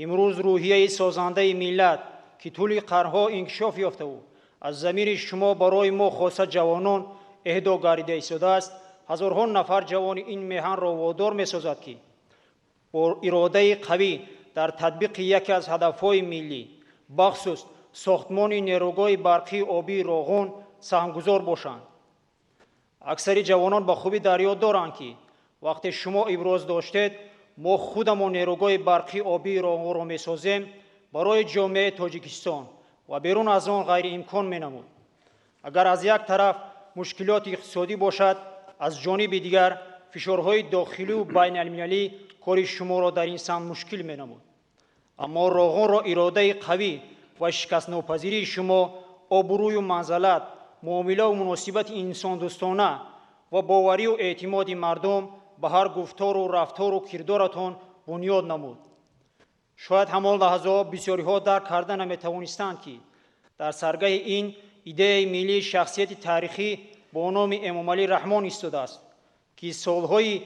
Имрӯз рӯҳияи созандаи миллат, ки тӯли қарнҳо инкишоф ёфтаву аз замири шумо барои мо, хоса ҷавонон, эҳдо гардида истодааст, ҳазорҳо нафар ҷавони ин меҳанро водор месозад, ки бо иродаи қавӣ дар татбиқи яке аз ҳадафҳои миллӣ, бахусус сохтмони нерӯгоҳи барқии обии Роғун, саҳмгузор бошанд. Аксари ҷавонон ба хубӣ дар ёд доранд, ки вақте шумо иброз доштед, мо худамон нерӯгоҳи барқии обии Роғунро месозем, барои ҷомеаи Тоҷикистон ва берун аз он ғайриимкон менамуд. Агар аз як тараф мушкилоти иқтисодӣ бошад, аз ҷониби дигар фишорҳои дохилию байналмилалӣ кори шуморо дар ин самт мушкил менамуд. Аммо Роғунро иродаи қавӣ ва шикастнопазирии шумо, обрӯю манзалат, муомилаву муносибати инсондӯстона ва боварию эътимоди мардум ба ҳар гуфтору рафтору кирдоратон бунёд намуд. Шояд ҳамон лаҳзаҳо бисёриҳо дарк карда наметавонистанд, ки дар саргаҳи ин идеяи миллии шахсияти таърихӣ бо номи Эмомалӣ Раҳмон истодааст, ки солҳои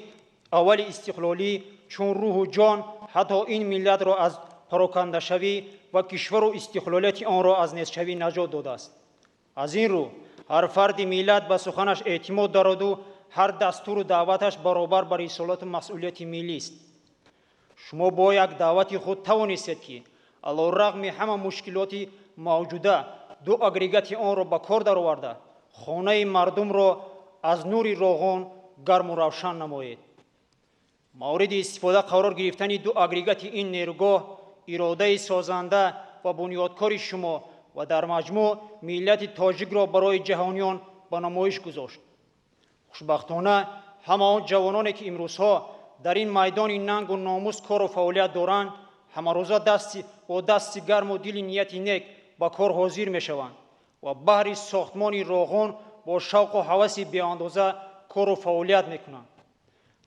аввали истиқлолӣ чун рӯҳу ҷон ҳатто ин миллатро аз парокандашавӣ ва кишвару истиқлолияти онро аз нестшавӣ наҷот додааст. Аз ин рӯ ҳар фарди миллат ба суханаш эътимод дораду ҳар дастуру даъваташ баробар ба рисолату масъулияти миллист. Шумо бо як даъвати худ тавонистед, ки алорағми ҳама мушкилоти мавҷуда ду агрегати онро ба кор дароварда, Хонаи мардумро аз нури Роғун гарму равшан намоед. Мавриди истифода қарор гирифтани ду агрегати ин нерӯгоҳ иродаи созанда ва бунёдкори шумо ва дар маҷмӯъ миллати тоҷикро барои ҷаҳониён ба намоиш гузошт. Хушбахтона, ҳама он ҷавононе, ки имрӯзҳо дар ин майдони нангу номус кору фаъолият доранд, ҳамарӯза бо дасти гарму дили нияти нек ба кор ҳозир мешаванд ва баҳри сохтмони Роғун бо шавқу ҳаваси беандоза кору фаъолият мекунанд.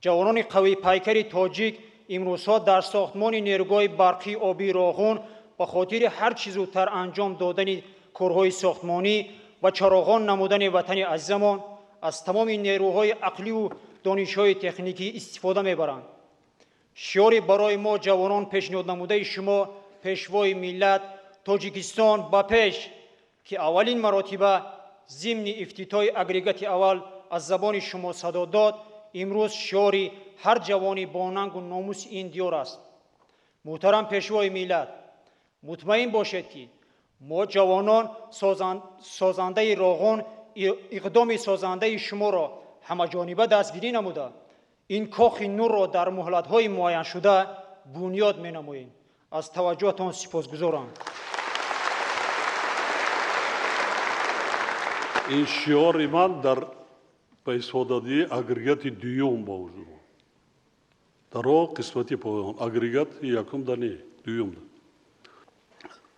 Ҷавонони қавипайкари тоҷик имрӯзҳо дар сохтмони нерӯгоҳи барқии обии Роғун ба хотири ҳар чӣ зудтар анҷом додани корҳои сохтмонӣ ва чароғон намудани ватани азизамон аз тамоми нерӯҳои ақливу донишҳои техникӣ истифода мебаранд. Шиёри барои мо ҷавонон пешниҳод намудаи шумо, Пешвои миллат, Тоҷикистон ба пеш, ки аввалин маротиба зимни ифтитоҳи агрегати аввал аз забони шумо садо дод, имрӯз шиёри ҳар ҷавони бо нангу номуси ин диёр аст. Муҳтарам Пешвои миллат, мутмаин бошед, ки мо ҷавонон созандаи Роғун иқдоми созандаи шуморо ҳамаҷониба дастгирӣ намуда, ин кохи нурро дар муҳлатҳои муайяншуда бунёд менамоем. Аз таваҷҷӯҳатон сипосгузорам. Ин шиёри ман дар ба истифодадиҳии агрегати дуюм ба вуҷуд омад. Дар о қисмати поён агрегати якум да не, дуюм да.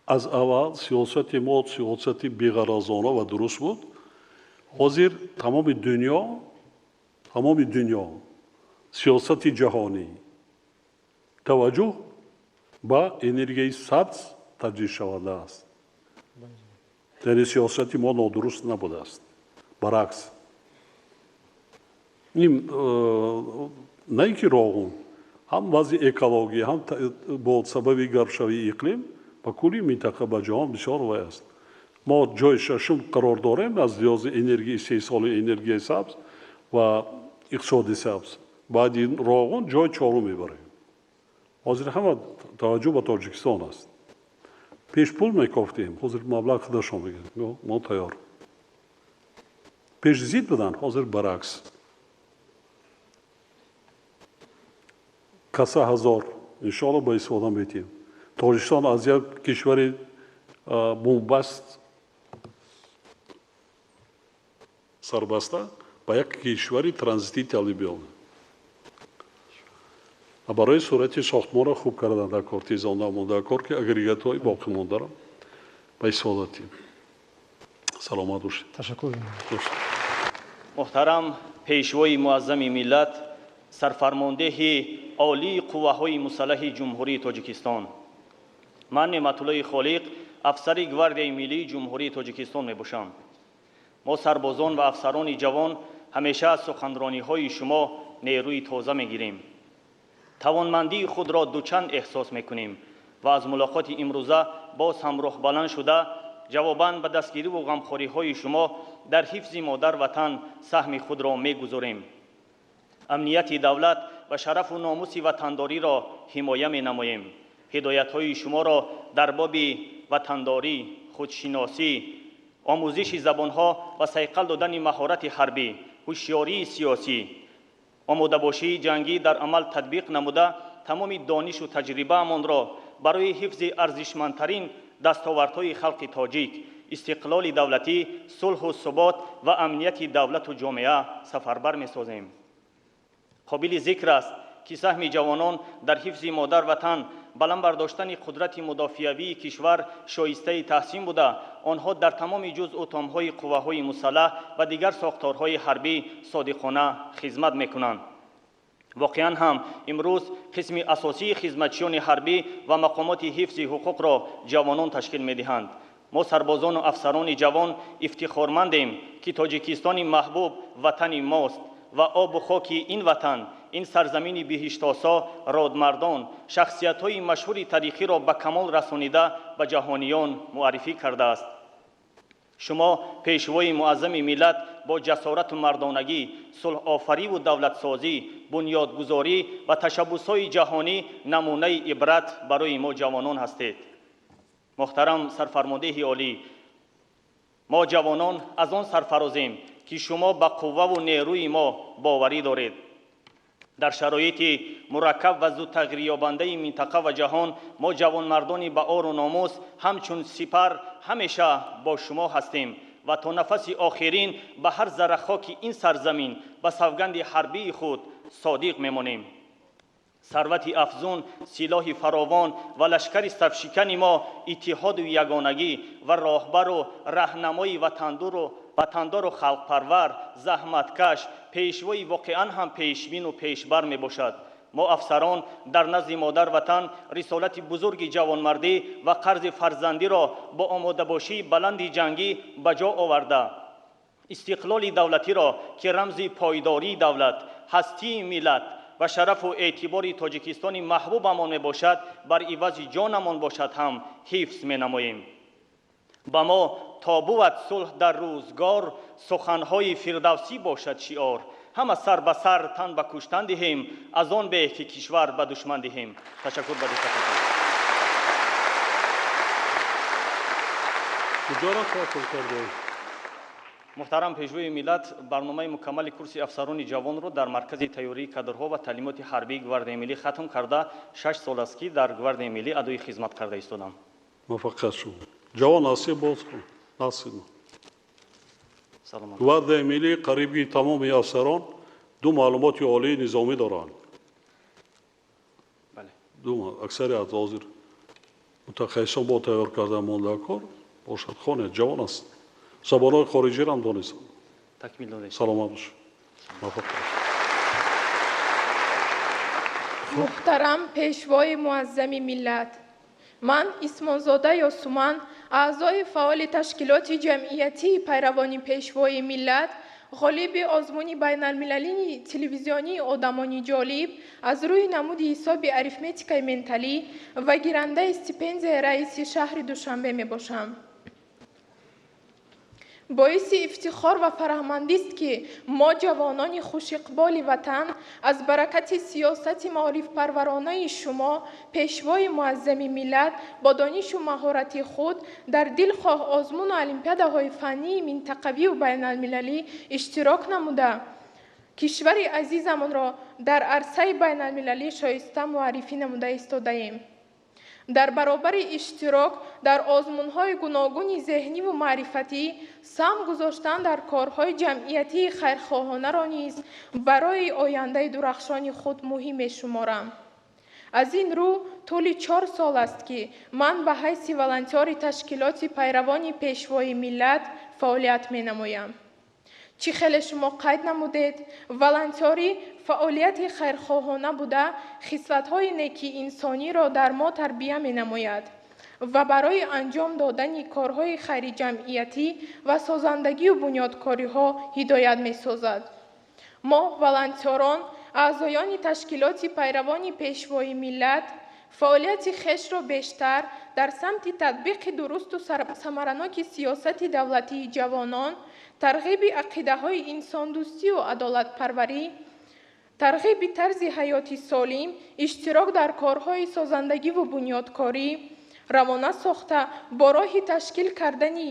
Аз аввал сиёсати мо сиёсати беғаразона ва дуруст буд. Ҳозир тамоми дунё сиёсати ҷаҳонӣ таваҷҷӯҳ ба энергияи сабз таҷдидшаванда аст. Яъне сиёсати мо нодуруст набудааст, баръакс. Ин на ин ки Роғун, ҳам вазъи экологӣ, ҳам бо сабаби гармшавии иқлим ба кулли минтақа, ба ҷаҳон бисёр вай аст. Мо ҷои шашум қарор дорем аз лиҳози энергияи истеҳсоли энергияи сабз ва иқтисоди сабз. Баъди Роғун ҷои чорум мебарем. Ҳозир ҳама таваҷҷӯҳ ба Тоҷикистон аст. Пеш пул мекофтем, ҳозир маблағ худашон мегиранд, мо тайёр. Пеш зид буданд, ҳозир баръакс. Каса ҳазор иншоалло ба истифода метиҳем. Тоҷикистон аз як кишвари бомбаст сарбаста ба як кишвари транзитӣ табдил биёбад. Ва барои сурати сохтмонро хуб кардан дар кор, тезонда монда кор, ки агрегатҳои боқӣ мондаро ба истифода диҳем. Саломат бошед. Ташаккур. Муҳтарам Пешвои муаззами миллат, сарфармондеҳи олии қувваҳои мусаллаҳи Ҷумҳурии Тоҷикистон, ман Неъматуллои Холиқ, афсари Гвардияи миллии Ҷумҳурии Тоҷикистон мебошам. Мо сарбозон ва афсарони ҷавон ҳамеша аз суханрониҳои шумо нерӯи тоза мегирем. Тавонмандии худро дучанд эҳсос мекунем ва аз мулоқоти имрӯза боз ҳам рӯҳбаланд шуда, ҷавобан ба дастгириву ғамхориҳои шумо дар ҳифзи модар ватан саҳми худро мегузорем. Амнияти давлат ва шарафу номуси ватандориро ҳимоя менамоем. Ҳидоятҳои шуморо дар боби ватандорӣ, худшиносӣ, омӯзиши забонҳо ва сайқал додани маҳорати ҳарбӣ, ҳушёрии сиёсӣ, омодабошии ҷангӣ дар амал татбиқ намуда, тамоми донишу таҷрибаамонро барои ҳифзи арзишмандтарин дастовардҳои халқи тоҷик, истиқлоли давлатӣ, сулҳу субот ва амнияти давлату ҷомеа сафарбар месозем. Қобили зикр аст, ки саҳми ҷавонон дар ҳифзи модар ватан, баланд бардоштани қудрати мудофиавии кишвар шоистаи таҳсин буда, онҳо дар тамоми ҷузъу томҳои қувваҳои мусаллаҳ ва дигар сохторҳои ҳарбӣ содиқона хизмат мекунанд. Воқеан ҳам имрӯз қисми асосии хизматчиёни ҳарбӣ ва мақомоти ҳифзи ҳуқуқро ҷавонон ташкил медиҳанд. Мо сарбозону афсарони ҷавон ифтихормандем, ки Тоҷикистони маҳбуб ватани мост ва обу хоки ин ватан, ин сарзамини биҳиштосо, родмардон, шахсиятҳои машҳури таърихиро ба камол расонида ба ҷаҳониён муаррифӣ кардааст. Шумо, Пешвои муаззами миллат, бо ҷасорату мардонагӣ, сулҳофариву давлатсозӣ, бунёдгузорӣ ва ташаббусҳои ҷаҳонӣ намунаи ибрат барои мо ҷавонон ҳастед. Муҳтарам сарфармондеҳи олӣ, Мо ҷавонон аз он сарфарозем, ки шумо ба қувваву нерӯи мо боварӣ доред. Дар шароити мураккаб ва зудтағйирёбандаи минтақа ва ҷаҳон мо ҷавонмардони ба ору номус ҳамчун сипар ҳамеша бо шумо ҳастем ва то нафаси охирин ба ҳар зарра хоки ин сарзамин ба савганди ҳарбии худ содиқ мемонем. Сарвати афзун, силоҳи фаровон ва лашкари сафшикани мо иттиҳоду ягонагӣ ва роҳбару раҳнамои ватандору халқпарвар, заҳматкаш, пешвои воқеан ҳам пешбину пешбар мебошад. Мо афсарон дар назди модар ватан рисолати бузурги ҷавонмардӣ ва қарзи фарзандиро бо омодабошии баланди ҷангӣ ба ҷо оварда, истиқлоли давлатиро, ки рамзи пойдории давлат, ҳастии миллат ва шарафу эътибори Тоҷикистони маҳбубамон мебошад, бар ивази ҷонамон бошад ҳам ҳифз менамоем. Ба мо то бувад сулҳ дар рӯзгор, суханҳои фирдавсӣ бошад шиор. Ҳама сар ба сар тан ба куштан диҳем, аз он беҳ ки кишвар ба душман диҳем. Ташаккур ба диққататон. Куҷоро қотил кардаед? Муҳтарам Пешвои миллат, барномаи мукаммали курси афсарони ҷавонро дар маркази тайёрии кадрҳо ва таълимоти ҳарбии Гвардияи миллӣ хатм карда, 6 сол аст, ки дар Гвардияи миллӣ адои хизмат карда истодам. Муваффақият шумо. Ҷавон ҳастӣ, боз кун. Насиб. Гвардияи миллӣ қариби тамоми афсарон 2 маълумоти олии низомӣ доранд. Аксарият ҳозир мутахассисон бо тайёр карда монда кор бошад. Хонед, ҷавон аст. Забонҳои хориҷиро ҳам донистам. Такмил дода. Саломат бош. Муваффақ бош. Муҳтарам Пешвои муаззами миллат, ман Исмонзода Ёсуман, аъзои фаъоли ташкилоти ҷамъиятии пайравони Пешвои миллат, ғолиби озмуни байналмилалии телевизионии одамони ҷолиб аз рӯи намуди ҳисоби арифметикаи менталӣ ва гирандаи стипендияи раиси шаҳри Душанбе мебошам. Боиси ифтихор ва фараҳмандист, ки мо ҷавонони хушиқболи ватан аз баракати сиёсати маорифпарваронаи шумо, Пешвои муаззами миллат, бо донишу маҳорати худ дар дилхоҳ озмуну олимпиадаҳои фаннии минтақавию байналмилалӣ иштирок намуда, кишвари азизамонро дар арсаи байналмилалӣ шоиста муаррифӣ намуда истодаем. Дар баробари иштирок дар озмунҳои гуногуни зеҳниву маърифатӣ, саҳм гузоштан дар корҳои ҷамъиятии хайрхоҳонаро низ барои ояндаи дурахшони худ муҳим мешуморам. Аз ин рӯ тӯли 4 сол аст, ки ман ба ҳайси волонтёри ташкилоти пайравони Пешвои миллат фаъолият менамоям. Чӣ хеле шумо қайд намудед, волонтёрӣ фаъолияти хайрхоҳона буда, хислатҳои неки инсониро дар мо тарбия менамояд ва барои анҷом додани корҳои хайриҷамъиятӣ ва созандагию бунёдкориҳо ҳидоят месозад. Мо волонтёрон, аъзоёни ташкилоти пайравони Пешвои миллат, фаъолияти хешро бештар дар самти татбиқи дурусту самараноки сиёсати давлатии ҷавонон, тарғиби ақидаҳои инсондӯстию адолатпарварӣ, тарғиби тарзи ҳаёти солим, иштирок дар корҳои созандагиву бунёдкорӣ равона сохта, бо роҳи ташкил кардани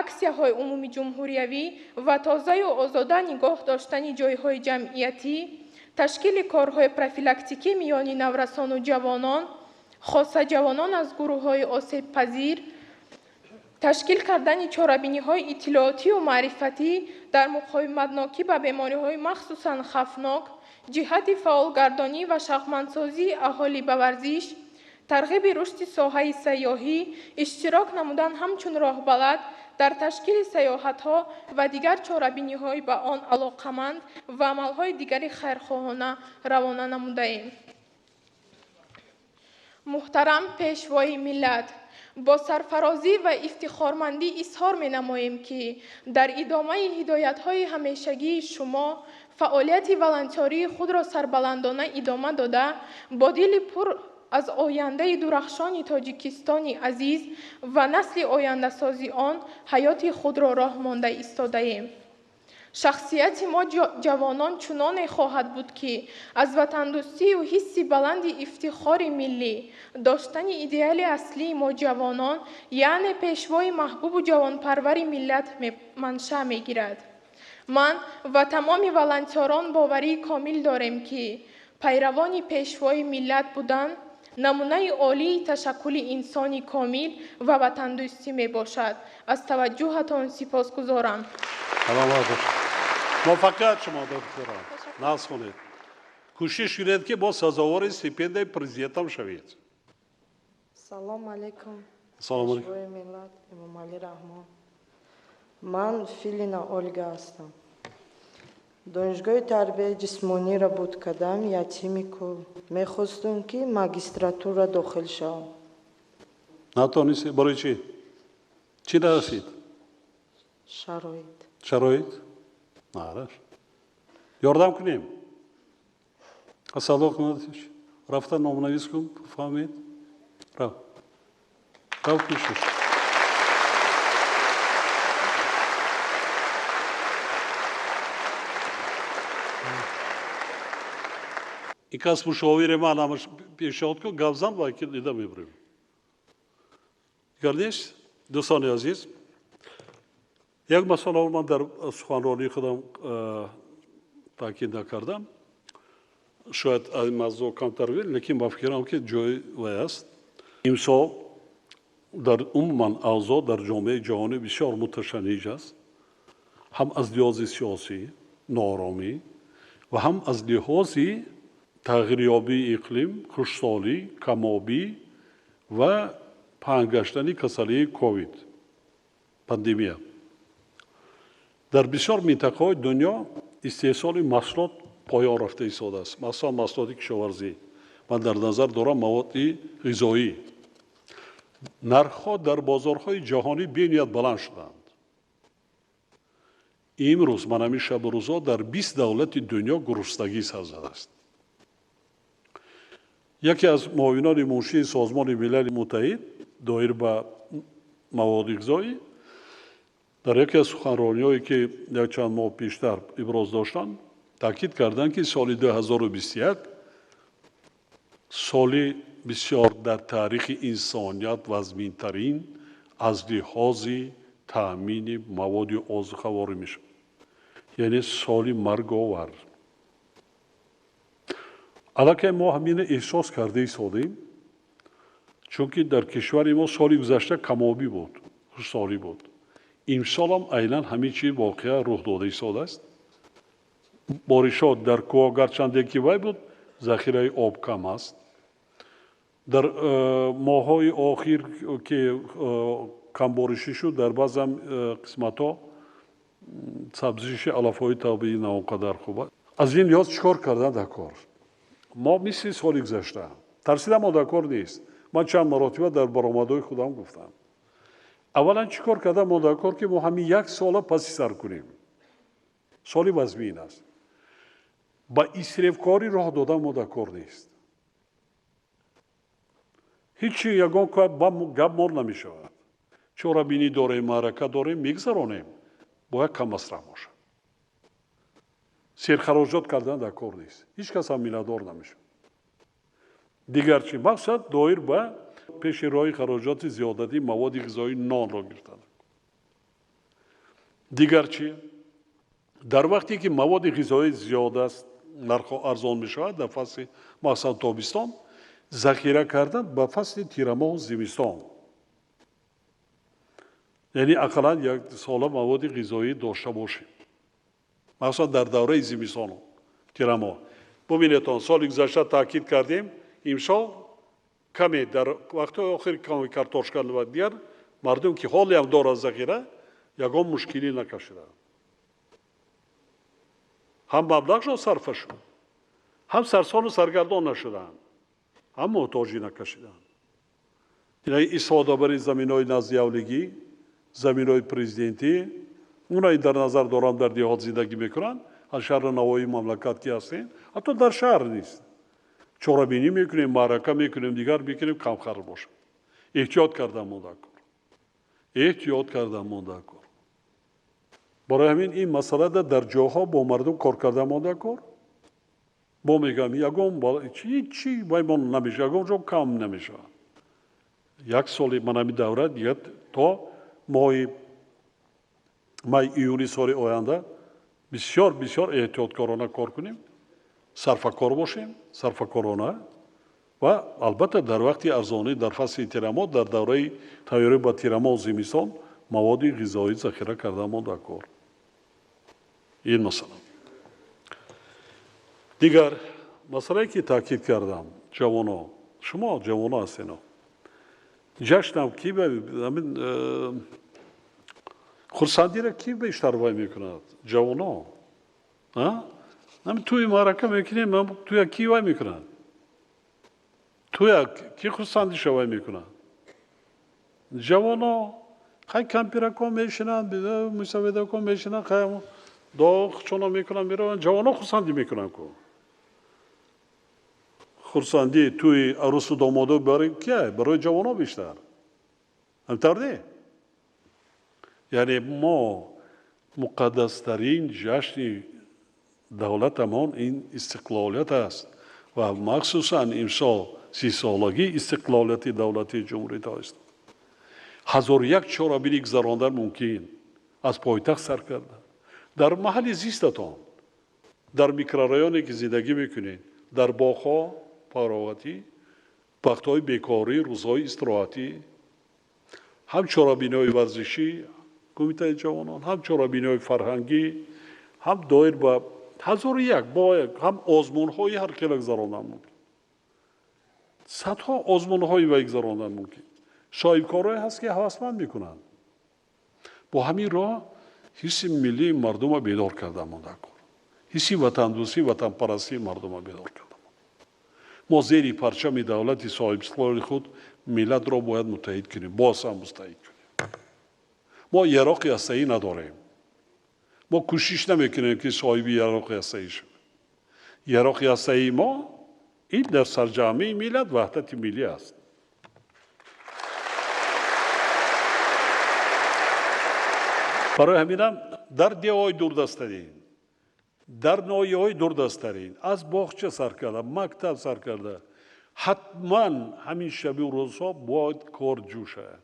аксияҳои умумиҷумҳуриявӣ ва тозаю озода нигоҳ доштани ҷойҳои ҷамъиятӣ, ташкили корҳои профилактикӣ миёни наврасону ҷавонон, хоса ҷавонон аз гурӯҳҳои осебпазир, ташкил кардани чорабиниҳои иттилоотию маърифатӣ дар муқовиматнокӣ ба бемориҳои махсусан хавфнок, ҷиҳати фаъолгардонӣ ва шавқмандсозии аҳолӣ ба варзиш, тарғиби рушди соҳаи сайёҳӣ, иштирок намудан ҳамчун роҳбалад дар ташкили сайёҳатҳо ва дигар чорабиниҳои ба он алоқаманд ва амалҳои дигари хайрхоҳона равона намудаем. Муҳтарам Пешвои миллат, бо сарфарозӣ ва ифтихормандӣ изҳор менамоем, ки дар идомаи ҳидоятҳои ҳамешагии шумо фаъолияти волонтёрии худро сарбаландона идома дода, бо дили пур аз ояндаи дурахшони Тоҷикистони азиз ва насли ояндасози он ҳаёти худро роҳ монда истодаем. Шахсияти мо ҷавонон чуноне хоҳад буд, ки аз ватандӯстию ҳисси баланди ифтихори миллӣ, доштани идеали аслии мо ҷавонон, яъне пешвои маҳбубу ҷавонпарвари миллат маншаъ мегирад. Ман ва тамоми волонтёрон боварии комил дорем, ки пайравони пешвои миллат будан намунаи олии ташаккули инсони комил ва ватандӯстӣ мебошад. Аз таваҷҷӯҳатон сипосгузорам. Муваффақият шумо, духтарон, нағз хонед. Кӯшиш кунед, ки бо сазовори стипендияи президентам шавед. Салом алейкум. Салом алейкум. Пешвои миллат Эмомалӣ Раҳмон. Ман Филина Ольга ҳастам. Донишгоҳи тарбияи ҷисмониро буд кардам, ятими кул. Мехостум, ки магистратура дохил шавам. Натонистед? Барои чӣ? Чӣ нарасид? Шароит. Шароит? Нараш. Ёрдам кунем. Садоқ надиш. Рафта номнавис кун, фаҳмед? Рав. Рав пешиш. Ин кас мушовири ман ҳамаш пешниҳод кун, гап зан ва ки дида мебурем. Дигар нест? Дӯстони азиз, як масъаларо ман дар суханронии худам таъкид накардам. Шояд ин мавзӯъ камтар бир, лекин ба фикрам, ки ҷои вай аст. Имсол дар умуман авзоъ дар ҷомеаи ҷаҳонӣ бисёр муташанниҷ аст, ҳам аз лиҳози сиёсӣ нооромӣ ва ҳам аз лиҳози тағйирёбии иқлим, хушсолӣ, камобӣ ва паҳн гаштани касалии ковид, пандемия. Дар бисёр минтақаҳои дунё истеҳсоли маҳсулот поён рафта истодааст, махсусан маҳсулоти кишоварзӣ. Ман дар назар дорам маводи ғизоӣ. Нархҳо дар бозорҳои ҷаҳонӣ бениҳоят баланд шуданд. Имрӯз ман ҳамин шабу рӯзҳо дар 20 давлати дунё гуруснагӣ сар задааст. Яке аз муовинони муншии Созмони Милали Муттаҳид доир ба маводи ғизоӣ дар яке аз суханрониҳое, ки якчанд моҳ пештар иброз доштанд, таъкид карданд, ки соли 2021 соли бисёр дар таърихи инсоният вазминтарин аз лиҳози таъмини маводи озуқаворӣ мешавад, яъне соли марговар. Аллакай мо ҳамина эҳсос карда истодем, чунки дар кишвари мо соли гузашта камобӣ буд, хушсолӣ буд. Имсолам айнан ҳамин чи воқеа рух дода истодааст. Боришот дар кӯҳ гарчанде ки вай буд, захираи об кам аст. Дар моҳҳои охир, ки камборишӣ шуд, дар баъзан қисматҳо сабзиши алафҳои табиӣ на он қадар хуб аст. Аз ин лиҳоз чӣ кор кардан дар кор? Мо мисли соли гузашта тарсида мо дар кор нест. Ман чанд маротиба дар баромадҳои худам гуфтам. Аввалан чӣ кор кардан мо дар кор, ки мо ҳамин як сола паси сар кунем. Соли вазмин аст. Ба исрефкорӣ роҳ додан мо дар кор нест. Ҳеҷ ягон гап мор намешавад. Чорабинӣ дорем, маърака дорем, мегзаронем. Бояд кам масраф бошад. Серхароҷот кардан дар кор нест. Ҳеҷ кас ҳам миннатдор намешавад. Дигар чӣ? Мақсад доир ба пеши роҳи хароҷоти зиёдатии маводи ғизоии нонро гирифтан. Дигар чӣ? Дар вақте ки маводи ғизоӣ зиёд аст, нархҳо арзон мешавад, дар фасли махсусан тобистон захира кардан ба фасли тирамоҳу зимистон, яъне ақаллан як сола маводи ғизоӣ дошта бошем, махсусан дар давраи зимистону тирамоҳ. Бубинедон, соли гузашта таъкид кардем, имсол каме дар вақтҳои охир каме картошка ва дигар мардум, ки ҳолеам дорад захира, ягон мушкилӣ накашиданд. Ҳам маблағшон сарфа шуд, ҳам сарсону саргардон нашуданд, ҳам муҳтоҷӣ накашиданд. Истифодабарии заминҳои наздиавлигӣ, заминҳои президентӣ, онаи дар назар дорам дар деҳот зиндагӣ мекунанд, аз шаҳру навоҳии мамлакат ки ҳастем, ҳатто дар шаҳр нест. Чорабинӣ мекунем, маърака мекунем, дигар мекунем, камхарҷ бошад. Эҳтиёт кардан монда кор. Эҳтиёт кардан монда кор. Барои ҳамин ин масъалада дар ҷоҳо бо мардум кор карда монда кор. Бо мегӯям, ягон чи ваймон намешавад, ягон ҷо кам намешавад. Як соли ман ҳамин давра дигар то моҳи май июни соли оянда бисёр бисёр эҳтиёткорона кор кунем, сарфакор бошем, сарфакорона ва албатта дар вақти арзонӣ, дар фасли тирамоҳ, дар давраи тайёрӣ ба тирамоҳ зимистон маводи ғизоӣ захира карда монда кор. Ин масъала. Дигар масъалае ки таъкид кардам, ҷавоно, шумо ҷавоно ҳастено. Ҷашнам ки ҳамин хурсандиро ки бештар вай мекунад? Ҷавоно. Ҳамин тӯи маърака мекунем, тӯя ки вай мекунад? Тӯя ки хурсандиша вай мекунад? Ҷавоно. Хай кампирако мешинанд, мусаведако мешинанд, хай доғчоно мекунанд, мераванд. Ҷавоно хурсандӣ мекунанд ку. Хурсандӣ тӯи арӯсу домодо барои кия? Барои ҷавоно бештар. Ҳамтавр не? Яъне мо муқаддастарин ҷашни давлатамон ин истиқлолият аст ва махсусан имсол 30-солагии истиқлолияти давлатии Ҷумҳурии Тоҷикистон. 1001 чорабинӣ гузарондан мумкин аз пойтахт сар карда. Дар маҳалли зистатон, дар микрорайоне ки зиндагӣ мекунед, дар боғҳо пароғатӣ, вақтҳои бекорӣ, рӯзҳои истироҳатӣ, ҳам чорабиниҳои варзишӣ, кумитаи ҷавонон, ҳам чорабиниҳои фарҳангӣ, ҳам доир ба 1001 бо ҳам озмунҳои ҳар хела гузарондан мумкин. Садҳо озмунҳои вай гузарондан мумкин. Соҳибкорое ҳаст ки ҳавасманд мекунанд. Бо ҳамин роҳ ҳисси миллии мардума бедор карда монда кор. Ҳисси ватандӯстӣ, ватанпарастии мардума бедор карда монда. Мо зери парчами давлати соҳибистиқлоли худ миллатро бояд муттаҳид кунем, боз ҳам мустаҳид кунем. Мо яроқи ҳастаӣ надорем. Мо кӯшиш намекунем ки соҳиби яроқи ҳастаӣ шавем. Яроқи ҳастаии мо ин дар сарҷамъии миллат ваҳдати миллӣ аст. Барои ҳаминам дар деҳҳои дурдасттарин, дар ноҳияҳои дурдасттарин, аз боғча сар карда, мактаб сар карда, ҳатман ҳамин шаби рӯзҳо бояд кор ҷӯшад.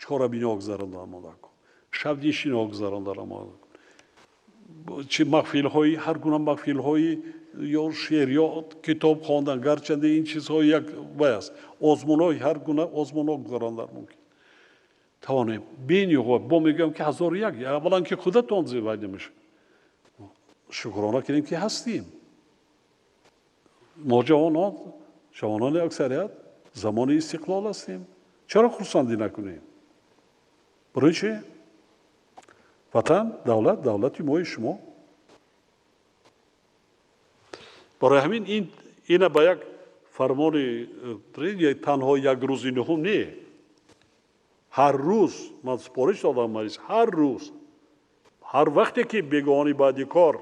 Чорабиниҳо гузаронда монда кун, шабнишиниҳо гузаронда монда кун, чи маҳфилҳои, ҳар гуна маҳфилҳои ё шеър ё китоб хондан, гарчанде ин чизҳо як вай аст, озмунҳои ҳар гуна озмунҳо гузарондан мумкин. Тавонем бениҳоят, бо мегӯям ки 1001, аввалан ки худатон зебай намешавед. Шукрона кунем ки ҳастем. Мо ҷавонон, ҷавонони аксарият замони истиқлол ҳастем. Чаро хурсандӣ накунем? Барои чи? Ватан, давлат, давлати мои шумо. Барои ҳамин ина ба як фармони танҳо як рӯзи нуҳум не. Ҳар рӯз ман супориш додам маҷлис, ҳар рӯз, ҳар вақте ки бегоҳони баъди кор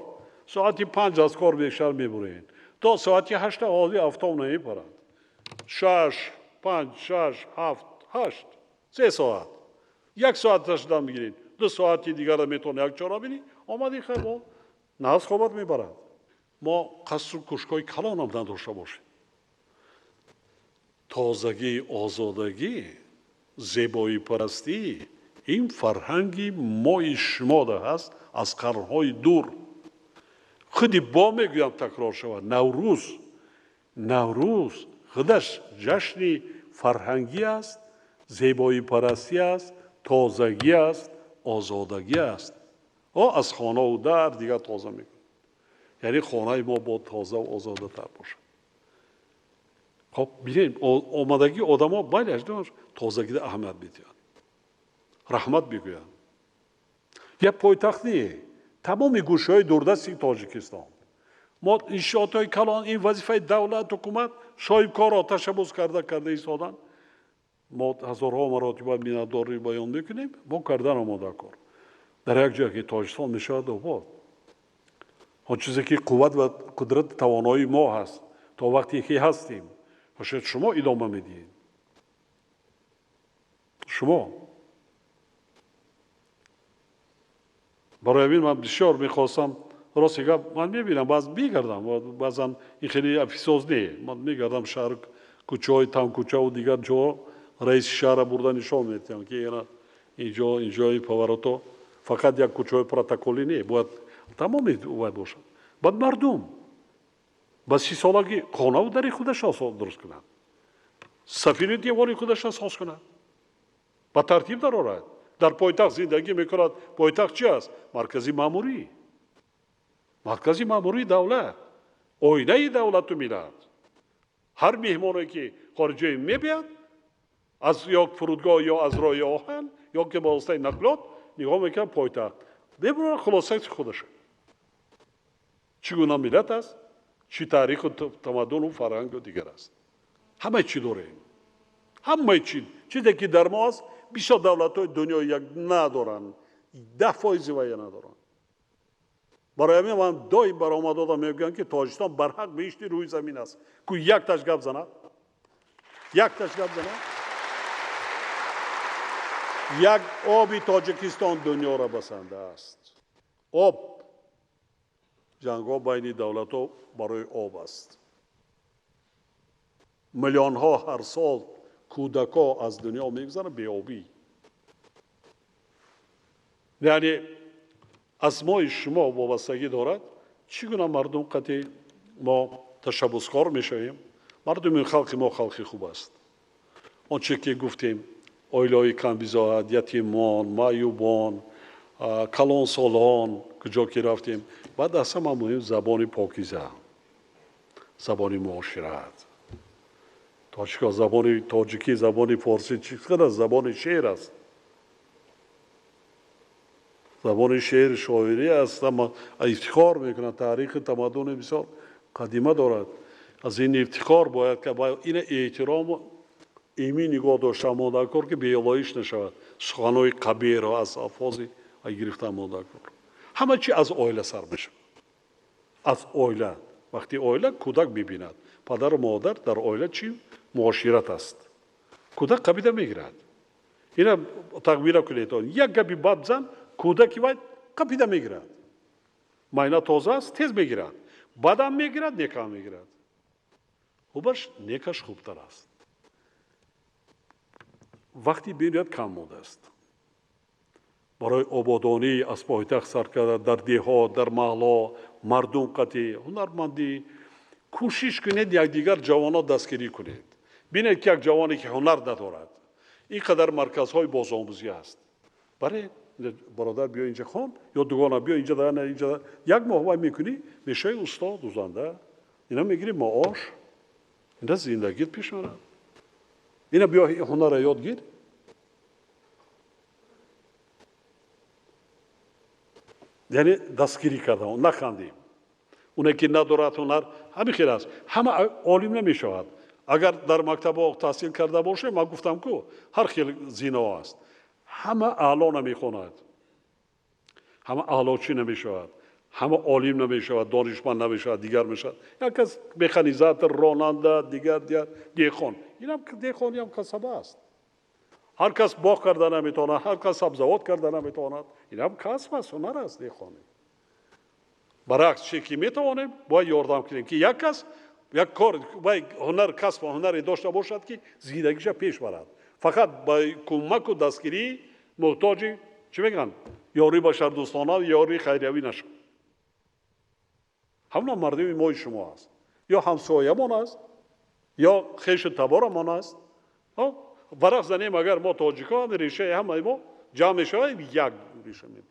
соати 5 аз кор бештар мебуред, то соати 8 ҳозир автом намепарад. 6, 5, 6, 7, 8, 3 соат. 1 соаташ дам мегиред, 2 соати дигарро метавонед як чора бинед, омади хайр, нағз хобат мебарад. Мо қасру кушкҳои калонам надошта бошем. Тозагӣ, озодагӣ, зебоипарастӣ ин фарҳанги мои шумода ҳаст аз қарнҳои дур. Худи бо мегӯям такрор шавад. Наврӯз, Наврӯз худаш ҷашни фарҳангӣ аст, зебоипарастӣ аст, тозагӣ аст, озодагӣ аст. О аз хонаву дар дигар тоза мекунад. Яъне хонаи мо бо тоза ва озодатар бошад. Хоб бинем, омадагии одамо бале тозагида аҳамият медиҳанд, раҳмат мегӯянд. Як пойтахт не, тамоми гӯшаҳои дурдасти Тоҷикистон. Мо иншоотҳои калон, ин вазифаи давлат, ҳукумат, соҳибкорро ташаббус карда истодан. Мо ҳазорҳо маротиба миннатдорӣ баён мекунем, мо кардан омода кор. Дар як ҷое ки Тоҷикистон мешавад обод. Он чизе ки қувват ва қудрати тавоноии мо ҳаст, то вақте ки ҳастем, шояд шумо идома медиҳед. Шумо. Барои ҳамин ман бисёр мехостам, рости гап, ман мебинам, баъз мегардам, баъзан ин хеле офисоз не, ман мегардам шаҳр, кӯчаҳои Тамкӯчаву дигар ҷоҳо, раиси шаҳрра бурда нишон медиҳам, ки ина инҷо, инҷои поворото фақат як кӯчаҳои протоколӣ не, бояд тамоми вай бошад. Баъд мардум ба 30-солагӣ хонаву дари худаша дуруст кунад, сафини девори худаша соз кунад, ба тартиб дарорад. Дар пойтахт зиндагӣ мекунад. Пойтахт чи аст? Маркази маъмурӣ, маркази маъмурии давлат, оинаи давлату миллат. Ҳар меҳмоне ки хориҷае мебиёд, аз ё фурудгоҳ, ё аз роҳи оҳан, ё ки ба воситаи нақлиёт, нигоҳ мекунад пойтахт, мебурад хулосаи худаша: чӣ гуна миллат аст, чӣ таъриху тамаддуну фарҳангу дигар аст. Ҳамаи чӣ дорем, ҳамаи чӣ чизе ки дар мо аст, бисёр давлатҳои дунё як надоранд, 10% вая надоранд. Барои ҳамин ман доим баромадода мегӯям, ки Тоҷикистон барҳақ беҳишти рӯи замин аст. Ку якташ гап занад, якташ гап занад. Як оби Тоҷикистон дунёро басанда аст. Об, ҷангҳо байни давлатҳо барои об аст. Миллионҳо ҳар сол кӯдакҳо аз дунё мегузаранд беобӣ. Яъне аз мои шумо вобастагӣ дорад, чӣ гуна мардум қати мо ташаббускор мешавем. Мардуми халқи мо халқи хуб аст. Он че ки гуфтем, оилаҳои камбизоат, ятимон, маъюбон, калонсолон, куҷо ки рафтем. Баъд аз ҳама муҳим забони покиза, забони муошират. Тоҷико забони тоҷикӣ, забони форсӣ чӣ қадар забони шеър аст, забони шеър, шоирӣ аст. Ама ифтихор мекунад, таърихи тамаддуни бисёр қадима дорад. Аз ин ифтихор бояд ки ина эҳтирому имин нигоҳ дошта модакор, ки беолоиш нашавад. Суханҳои қабеҳро аз алфози гирифта модакор. Ҳама чи аз оила сар мешавад, аз оила. Вақти оила кӯдак мебинад, падару модар дар оила чӣ муошират аст, кӯдак қабида мегирад. Ина тақбира кунед, як гапи бад зан, кӯдаки вай қапида мегирад. Майна тоза аст, тез мегирад, бадам мегирад, некам мегирад. Хубаш некаш хубтар аст. Вақти бениҳоят кам мондааст барои ободонӣ. Аз пойтахт сар карда, дар деҳот, дар маҳалло мардум қатӣ ҳунармандӣ кӯшиш кунед, якдигар ҷавонот дастгирӣ кунед. Бинед, ки як ҷавоне ки ҳунар надорад, ин қадар марказҳои бозомӯзӣ аст. Баре бародар, биё инҷа хон, ё дугона, биё инҷа, инҷа як моҳ вай мекунӣ, мешавӣ устод дузанда, ина мегирӣ маош, ина зиндагит пеш мерад. Ина биё ҳунарра ёд гир. Яъне дастгирӣ кардам, нахандем. Оне ки надорад ҳунар, ҳамин хел аст. Ҳама олим намешавад. Агар дар мактабҳо таҳсил карда бошем, ман гуфтам ку, ҳар хел зинаҳо аст. Ҳама аъло намехонад, ҳама аълочӣ намешавад, ҳама олим намешавад, донишманд намешавад, дигар мешавад. Як кас механизатор, ронанда, дигар, дигар, деҳқон. Инам деҳқониам касаба аст. Ҳар кас боғ карда наметавонад, ҳар кас сабзавот карда наметавонад. Инам касб аст, ҳунар аст деҳқонӣ. Баръакс, че ки метавонем, бояд ёрдам кунем, ки як кас як кор, вай ҳунар, касб ва ҳунаре дошта бошад, ки зиндагиша пеш барад. Фақат ба кӯмаку дастгирӣ муҳтоҷи, чӣ мегӯянд, ёрии башардӯстона, ёрии хайриявӣ нашавад. Ҳамна мардуми мои шумо аст, ё ҳамсоямон аст, ё хешу таборамон аст. Варақ занем, агар мо тоҷикон, решаи ҳамаи мо ҷамъ мешавад, як реша мебарад.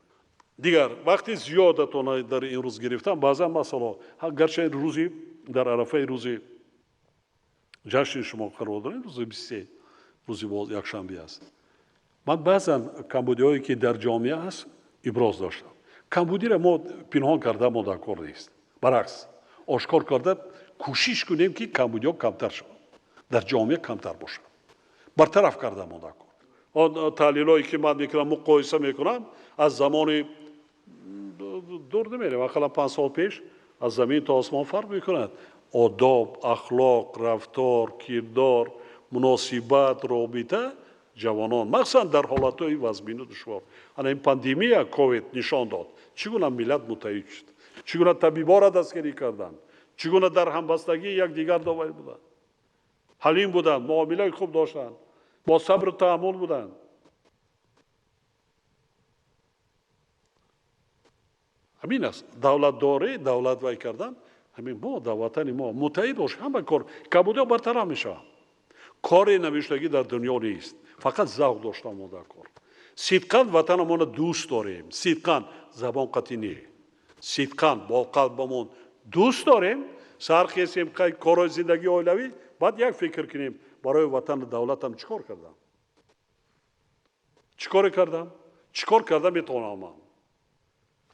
Дигар вақти зиёдатона дар ин рӯз гирифтам, баъзан масъало, гарчи рӯзи дар арафаи рӯзи ҷашни шумо қарор дорем, рӯзи 23, рӯзи якшанбе аст. Ман баъзан камбудиҳое ки дар ҷомеа аст, иброз доштам. Камбудиро мо пинҳон карда мо дар кор нест, баръакс, ошкор карда кӯшиш кунем, ки камбудиҳо камтар шавад, дар ҷомеа камтар бошад, бартараф карда мо дар кор. Он таҳлилҳое ки ман мекунам, муқоиса мекунам, аз замони дур намерем, ақаллан 5 сол пеш, аз замин то осмон фарқ мекунад. Одоб, ахлоқ, рафтор, кирдор, муносибат, робита Ҷавонон, махсусан дар ҳолатҳои вазмину душвор. Ана ин пандемия ковид нишон дод, чӣ гуна миллат муттаҳид шуд, чӣ гуна табибонро дастгирӣ карданд, чӣ гуна дар ҳамбастагии якдигар доварӣ буданд, ҳалим буданд, муомилаи хуб доштанд, бо сабру таҳаммул буданд. Ҳамин аст давлатдорӣ, давлат вай кардан. Ҳамин мо дар ватани мо муттаҳид бошем, ҳама кор кабудиҳо бартараф мешаванд. Кори навиштагӣ дар дунё нест, фақат завқ доштан мо дар кор. Сидқан ватанамонро дӯст дорем, сидқан, забон қатъӣ не, сидқан бо қалбамон дӯст дорем. Сар хезем, корҳои зиндагии оилавӣ, баъд як фикр кунем барои ватану давлатам чӣ кор кардам, чӣ коре кардам, чӣ кор карда метавонам ман.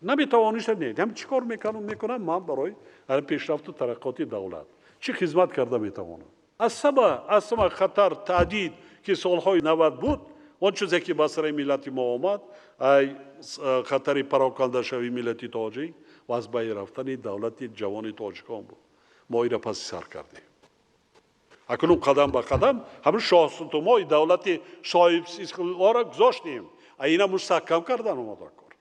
Наметавониста не, ҳам чӣ кор мекунам ман барои пешрафту тараққиёти давлат, чӣ хизмат карда метавонам. Аз сама хатар, таҳдид ки солҳои 90 буд, он чизе ки ба сари миллати мо омад, ай хатари парокандашавии миллати тоҷик ва аз байн рафтани давлати ҷавони тоҷикон буд. Мо инро паси сар кардем. Акнун қадам ба қадам ҳамин шоҳсутумои давлати соҳибистиқлолро гузоштем, а ина мустаҳкам кардан омода кор.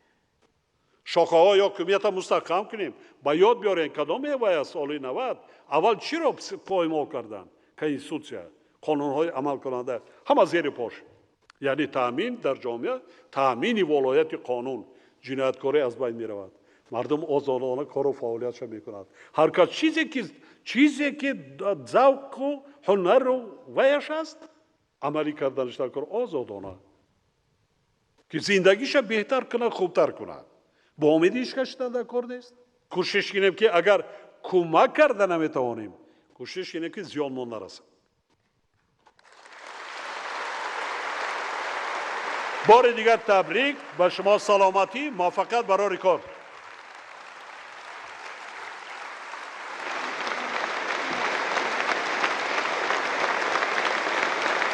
Шохаҳои ҳокимиятро мустаҳкам кунем. Ба ёд биёрем кадом мевай аз соли 90 аввал чиро поймол карданд? Конститутсия, қонунҳои амалкунанда ҳама зери пош. Яъне таъмин дар ҷомеа, таъмини волояти қонун, ҷинояткорӣ аз байн меравад. Мардум озодона кору фаъолиятша мекунад. Ҳар кас чизе ки завқу ҳунару ваяш аст, амалӣ карданаш дар кор озодона, ки зиндагиша беҳтар кунад, хубтар кунад. Бо умеди ҳеҷ кас шудан дар кор нест. Кӯшиш кунем ки агар кӯмак карда наметавонем, кӯшиш кунем ки зиёнмон нарасад. Бори дигар табрик ба шумо, саломатӣ, муваффақият барори кор.